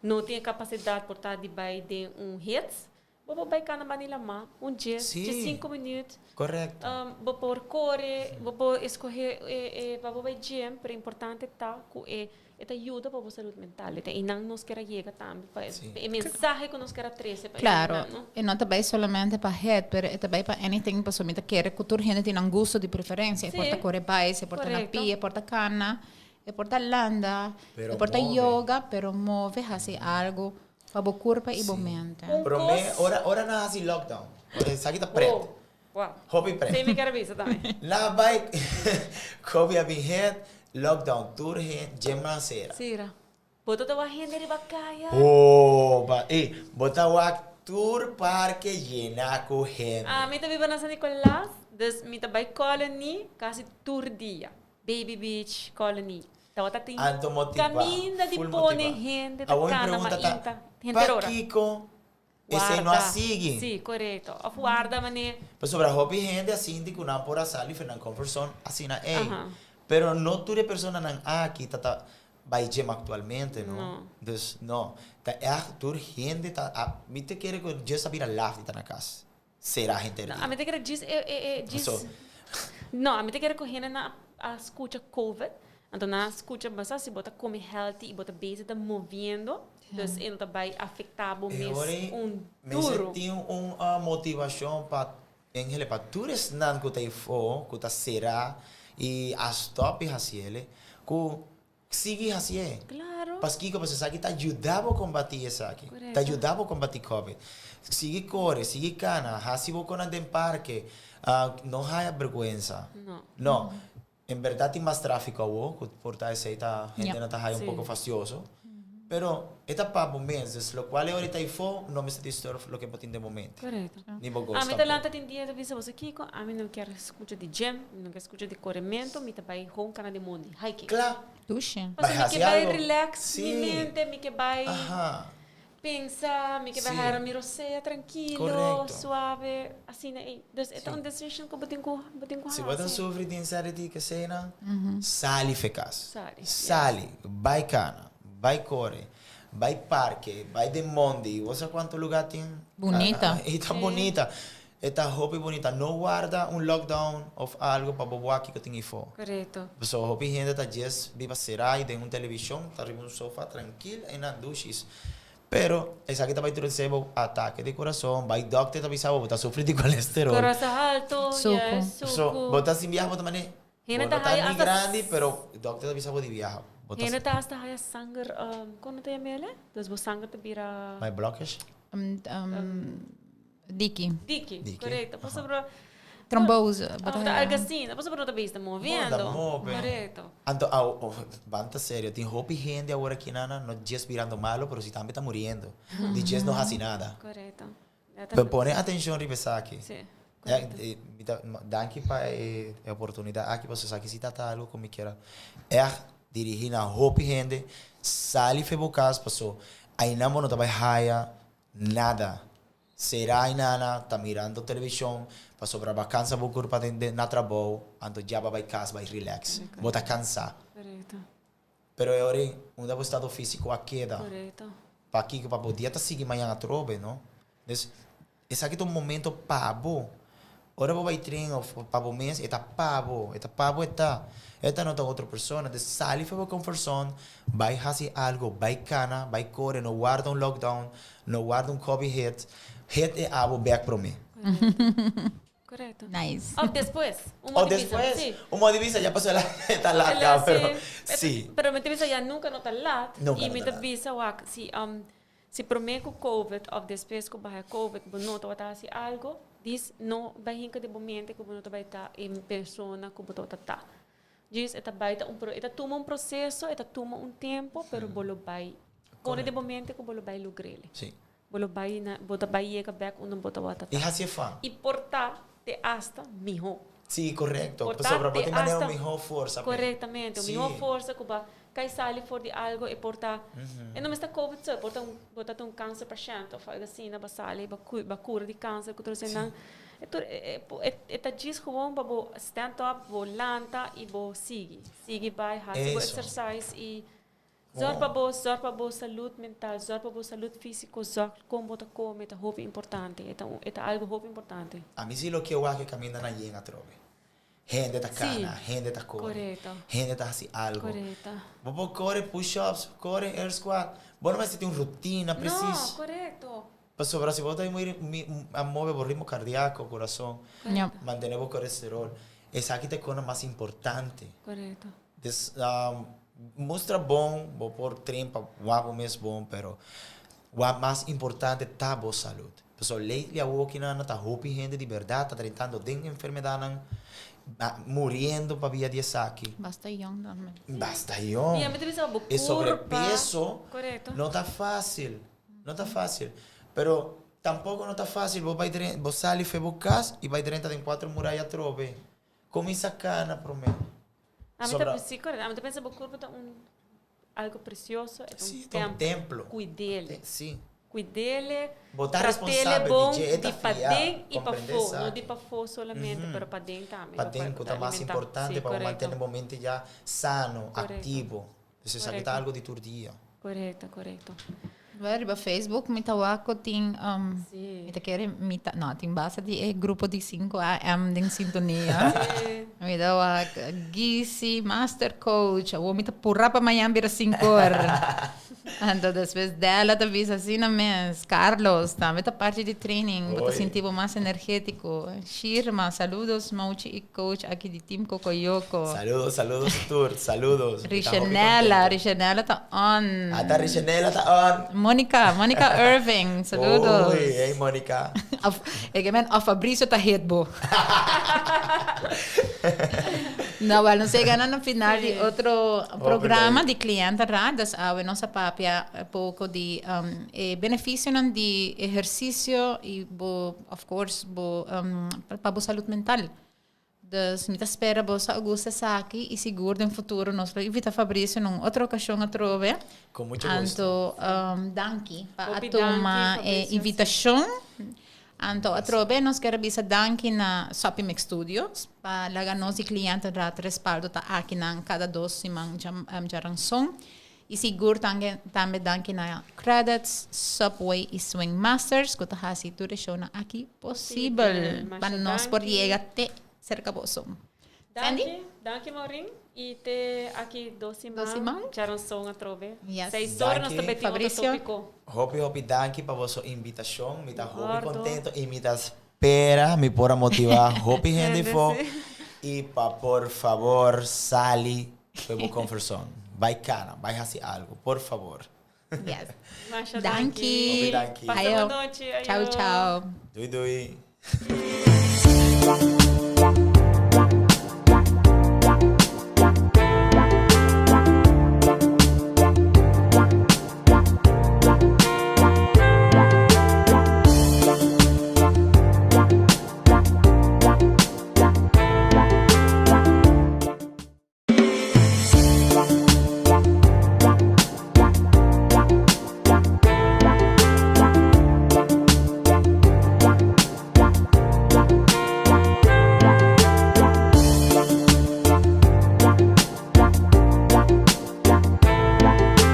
Speaker 3: no tin e capacidad por ta di bay den un hits Bo por bai cana bani lama un djes,
Speaker 4: Sí.
Speaker 3: djes cinco minuut.
Speaker 4: Correcto.
Speaker 3: Bo por core, bo por escoge e e pa bo bai gym, pero importante ta cu e e ta yuda pa bo salud mental. E ta einan nos kier a yega tambe pa
Speaker 4: Sí.
Speaker 3: e mensahe cu nos kier a trece pa
Speaker 2: Claro,
Speaker 3: esnan, no?
Speaker 2: e no ta bai solamente pa het, pero e ta bai pa anything pasobra mi ta kere cu tur hende tin nan gusto di preferencia. E por ta
Speaker 3: Sí.
Speaker 2: core bais, e por ta na
Speaker 3: Correcto.
Speaker 2: pia, e por ta cana, e por ta landa,
Speaker 4: Pero
Speaker 2: e por ta
Speaker 4: move.
Speaker 2: yoga, pero move, haci algo. Pa bo curpa y bo mente.
Speaker 3: Un
Speaker 4: Prome,
Speaker 3: cos-
Speaker 4: ora, ora nan hasi lockdown. Esaki ta pret.
Speaker 3: Oh, wow.
Speaker 4: Hopi pret.
Speaker 3: Sí, mi kier a bisa tambe.
Speaker 4: Nan bai Covid a bin het, lockdown, tur hende, dje man sera.
Speaker 3: Sira. Bo ta wak hende riba kaya.
Speaker 4: Oh, ba, ey, bo ta wak tur parke yena ku hende.
Speaker 3: Ami ta biba na San Nicolas, dus mi ta bai Colony casi tur dia. Baby Beach Colony. Tabata tin
Speaker 4: Anto motiva,
Speaker 3: caminda di
Speaker 4: full
Speaker 3: pone
Speaker 4: motiva.
Speaker 3: hende ta
Speaker 4: Awor mi
Speaker 3: cana
Speaker 4: pregunta ta,
Speaker 3: mainta henter ora.
Speaker 4: Pakiko esei no a
Speaker 3: Warda.
Speaker 4: sigui?
Speaker 3: Sí, corecto. Of warda mane.
Speaker 4: Pasobra hopi hende a sinti ku nan por a sali for nan comfort zone asina ei.
Speaker 3: Aha.
Speaker 4: Pero no tur e personanan aki ta ta bai gym actualmente, no?
Speaker 3: No.
Speaker 4: Dus no, ta ègt tur hende ta a, mi ta kere ku djes a bira laf di ta na kas. Sera henter
Speaker 3: No,
Speaker 4: dia.
Speaker 3: ami ta kere djis e e e djis.
Speaker 4: So.
Speaker 3: No, ami ta kere ku hende nan a scucha covid, anto nan a scucha basa si bo ta come healthy y bo ta bezig ta moviendo, dus e no ta bay afecta bo
Speaker 4: E
Speaker 3: mes
Speaker 4: ora ei
Speaker 3: un
Speaker 4: mester
Speaker 3: duro.
Speaker 4: tin un motivacion pa Engele pa tur esnan ku ta efo, ku ta sera y a stop di haci ele, ku Sigui hasié.
Speaker 3: Claro.
Speaker 4: Paskiko? Pasobra esaki ta yuda bo kombatí esaki.
Speaker 3: Korekto.
Speaker 4: Ta yuda bo kombatí covid. Sigui kore, sigui kana, hasi bo konan den parke. No haya bergwensa.
Speaker 3: No.
Speaker 4: No. En bèrdat tin mas tráfiko awo, ku por ta esei ta hende nan ta haya un
Speaker 3: Sí.
Speaker 4: poko fastioso. Pero e ta pa bo mes, dus lokual e ora ta ifó no mester disturb loke bo tin den bo mente.
Speaker 3: Korekto.
Speaker 4: Ni bo goals
Speaker 3: Ami ta
Speaker 4: tampoco.
Speaker 3: lanta tin dia ta bisa boso kiko, ami no kier skucha di gym, mi no kier skucha di korementu, mi ta bai hon kana di mondi, hiking.
Speaker 4: Kla.
Speaker 2: Dushi.
Speaker 3: Pasobra
Speaker 4: Bai
Speaker 3: mi ke
Speaker 4: hasi
Speaker 3: bai
Speaker 4: algo.
Speaker 3: relax mi
Speaker 4: Sí.
Speaker 3: mente, mi ke bai
Speaker 4: Aha.
Speaker 3: pensa, mi ke bai
Speaker 4: Sí.
Speaker 3: hara mi rosea trankilo,
Speaker 4: Korekto.
Speaker 3: suave, asina ei. Dus e ta
Speaker 4: Sí.
Speaker 3: un decision ku bo tin ku bo tin ku
Speaker 4: Si bo ta
Speaker 3: hasi.
Speaker 4: sufri di ansiedad ke eseinan, sali fe kas.
Speaker 3: Sali, yes.
Speaker 4: Sali, bai kana, bai kore, bai parke, bai den mondi, bo sa kuantu luga tin.
Speaker 2: Bunita.
Speaker 4: E ta bunita. E ta hopi bunita. No warda un lockdown of algo pa bo wak kiko tin ifo.
Speaker 3: Korekto.
Speaker 4: Pasobra hopi hende ta djes biba será i den un televishon, ta riba un sofa trankil i nan dushis. Pero esaki ta bai trose bo atake di kurason, bai dokter ta bisa bo bo ta sufri di kolesterol.
Speaker 3: Korason halto,
Speaker 2: Suku.
Speaker 3: yes, suku.
Speaker 4: So, bo ta sin biaha bo ta mane,
Speaker 3: Hende
Speaker 4: bo
Speaker 3: ta
Speaker 4: no ta
Speaker 3: haya
Speaker 4: ni
Speaker 3: hasta
Speaker 4: grandi, pero dokter ta bisa bo di biaha. Bo ta
Speaker 3: Hende ta hasta haya sanger, kon ta yama ele? Dus bo sanger ta bira.
Speaker 4: My blockage?
Speaker 2: Diki.
Speaker 3: Diki,
Speaker 4: Diki,
Speaker 3: korekto.
Speaker 4: aha.
Speaker 3: Pasobra
Speaker 2: Trombose, bo ta
Speaker 3: Of ta
Speaker 2: haya.
Speaker 3: algo asina, pasobra no ta bes ta moviendo.
Speaker 4: Bo ta move.
Speaker 3: Korekto.
Speaker 4: Anto aw, oh, ban ta serio, tin hopi hende awor aki nana no djes birando malo, pero si tambe ta muriendo. Di djes no hasi nada.
Speaker 3: Korekto. Ya ta
Speaker 4: Pero pone atencion riba esaki.
Speaker 3: Sí,
Speaker 4: Ya,
Speaker 3: korekto.
Speaker 4: eh, mi ta, danki pa e oportunidad aki, pasobra esaki si ta ta algo ku mi kier a ègt dirigi na hopi hende, sali for bo kas, paso ainan bo no ta bai haya nada. Sera y Nana ta mirando television pasobra bo a cansa bo curpa den den na trabou anto ya bo a bay cas bay relax. Bo ta cansa.
Speaker 3: Correcto.
Speaker 4: Pero e ora ey unda bo estado fisico a keda?
Speaker 3: Correcto.
Speaker 4: Pakico? Pa bo dia ta sigui mañan atrobe, no? Des esaki ta un momento pa bo. Ora bo bay train of pa bo mes e ta pa bo, e ta pa bo e ta. E ta no ta otro persona. Des sali for bo comfort zone, bay haci algo, bay cana, bay core, no warda un lockdown, no warda un covid hit. Hit e abo bek prome.
Speaker 3: Correcto.
Speaker 2: Nice.
Speaker 3: Of despues. Un
Speaker 4: Of
Speaker 3: modo di bisa,
Speaker 4: despues.
Speaker 3: sí.
Speaker 4: Un modo di bisa ya pasó e ta laat
Speaker 3: El
Speaker 4: caba,
Speaker 3: a
Speaker 4: pero
Speaker 3: sí.
Speaker 4: sí.
Speaker 3: Pero mi ta bisa ya nunca no ta laat.
Speaker 4: Nunca
Speaker 3: Y
Speaker 4: no
Speaker 3: mi
Speaker 4: ta
Speaker 3: ta
Speaker 4: laat.
Speaker 3: bisa wak si Si prome ku covid of despues ku baha covid bo no tabata hasi algo, dis no bai hinka den bo mente ku bo no ta bai ta e persona ku bo tabata ta. Djis e ta bai ta un e ta tuma un proseso, e ta tuma un tempo, pero bo lo bai pone den bo mente ku bo lo bai logr'el.
Speaker 4: Sí.
Speaker 3: Bo lo bai na bo ta bai yega bek unda bo tabata ta.
Speaker 4: I hasi e fan.
Speaker 3: I por ta te asta miho.
Speaker 4: Sí, korekto.
Speaker 3: Por ta
Speaker 4: Pasobra bo
Speaker 3: te
Speaker 4: tin manera
Speaker 3: asta
Speaker 4: un miho forsa p'e.
Speaker 3: Korektamente, un
Speaker 4: Sí.
Speaker 3: miho forsa ku bo. kai sali for di algo e por ta e no mester covid so e por ta un bo ta un cancer patient of algo asina bo sali bo bo cura di cancer cu tur eseinan e tur e e ta djis gewoon pa bo stand up bo lanta y bo sigui sigui bay haci bo exercise y Zorg pa bo, zorg pa bo salud mental, zorg pa bo salud fisico, zorg con bo ta come ta hopi importante, e ta un, e ta algo hopi importante.
Speaker 4: Ami si lo ke wak e caminda nan yen atrobe. Hende ta cana, hende ta core, hende ta haci algo. Bo por core push ups, core air squat, bo no mester tin un rutina precies.
Speaker 3: No, corecto.
Speaker 4: Pasobra si bo ta a move bo ritmo cardiaco, corazon, mantene bo colesterol, esaki ta e cona mas importante.
Speaker 3: Corecto.
Speaker 4: Des, mustra bon, bo por train pa wak bo mes bon, pero wak mas importante ta bo salud. Pasobra lately awokinan ta hopi hende di berdad ta drentando den enfermedadnan, muriendo pabia di esaki.
Speaker 2: Basta yong tambe.
Speaker 4: Basta yong.
Speaker 3: Y ami ta bisa bo curpa.
Speaker 4: E sobrepeso no ta facil. No ta facil. Pero tampoco no ta facil bo bai dren, bo sali fe bo cas y bai drenta den cuatro muraya atrobe. Cuminsa cana prome.
Speaker 3: Ami ta, si, correcto. Ami ta pensa bo curpa ta un algo precioso, e ta un
Speaker 4: templo. templo.
Speaker 3: Cuidele.
Speaker 4: Si.
Speaker 3: Cuidele.
Speaker 4: Bo ta responsabel
Speaker 3: bon
Speaker 4: di dje, e ta
Speaker 3: di
Speaker 4: fia.
Speaker 3: paden y
Speaker 4: Comprende
Speaker 3: pafó.
Speaker 4: esaki.
Speaker 3: No di pafó solamente, pero paden tambe.
Speaker 4: Paden cu ta mas importante pa bo mantene bo mente ya sano, activo. Entonces esaki ta algo di tur dia.
Speaker 3: Correcto, correcto.
Speaker 2: Wel, riba Facebook mi ta wak ku tin um, mi ta kere mi ta, no, tin basta di e grupo di 5 AM den sintonia. Mi ta wak Gisi, Master Coach, awor mi ta pura pa mañan bira 5 or. Anto despues Della ta bisa asina mes, Carlos tambe ta parti di training, bo ta sinti bo mas energetico. Shirma, saludos Mauchi y coach aki di Team Kokoyoko.
Speaker 4: Saludos, saludos tur, saludos. Mi ta hopi
Speaker 2: Richenella,
Speaker 4: contento.
Speaker 2: Richenella ta on.
Speaker 4: Ata Richenella ta on.
Speaker 2: Monica, Monica Irving, saludos.
Speaker 4: Oy, hey Monica.
Speaker 2: Of, ik men, of Fabricio ta hit bo. No, wel, nos llega na final di otro programa di Cliënten Raad. Dus awe nos a papia poco di um, e beneficionan di ehercicio y bo Of course bo pa bo salud mental. Dus mi ta spera bo sa gusta esaki y sigur den futuro nos lo invita Fabricio na un otro ocasion atrobe.
Speaker 4: Con mucho gusto.
Speaker 2: Anto danki pa a
Speaker 3: Hopi
Speaker 2: tuma
Speaker 3: danki,
Speaker 2: e
Speaker 3: Fabricio.
Speaker 2: invitacion. Anto atrobe nos kier a bisa danki na Soppy-Mix Studios pa laga nos di cliente Raad Respaldo ta akinan cada dos siman djaranson. I sigur tambe danki na Credits, Subway i Swing Masters ku ta hasi tur e shownan aki posibel pa nos por yega te serka boso. Sandy?
Speaker 3: Danki, danki Maureen. I te aki dos siman.
Speaker 2: Dos siman.
Speaker 3: Djaranson atrobe.
Speaker 2: Yes.
Speaker 3: Seis ora nos ta
Speaker 4: Danki.
Speaker 3: beti otro
Speaker 2: Fabricio.
Speaker 3: topiko.
Speaker 4: Hopi hopi danki pa boso invitashon. Mi ta hopi
Speaker 3: Gordo.
Speaker 4: kontento i mi ta spera mi por a motivá hopi hende
Speaker 3: Hende,
Speaker 4: afó.
Speaker 3: si.
Speaker 4: I pa por fabor sali Fue bo comfort zone. Bai cana, bai haci algo, por favor.
Speaker 2: Yes.
Speaker 3: Masha
Speaker 2: Danki.
Speaker 4: Hopi danki.
Speaker 3: Pasa
Speaker 2: Ayo.
Speaker 3: bon nochi. Ayo.
Speaker 2: Chao, chao.
Speaker 4: Doei doei.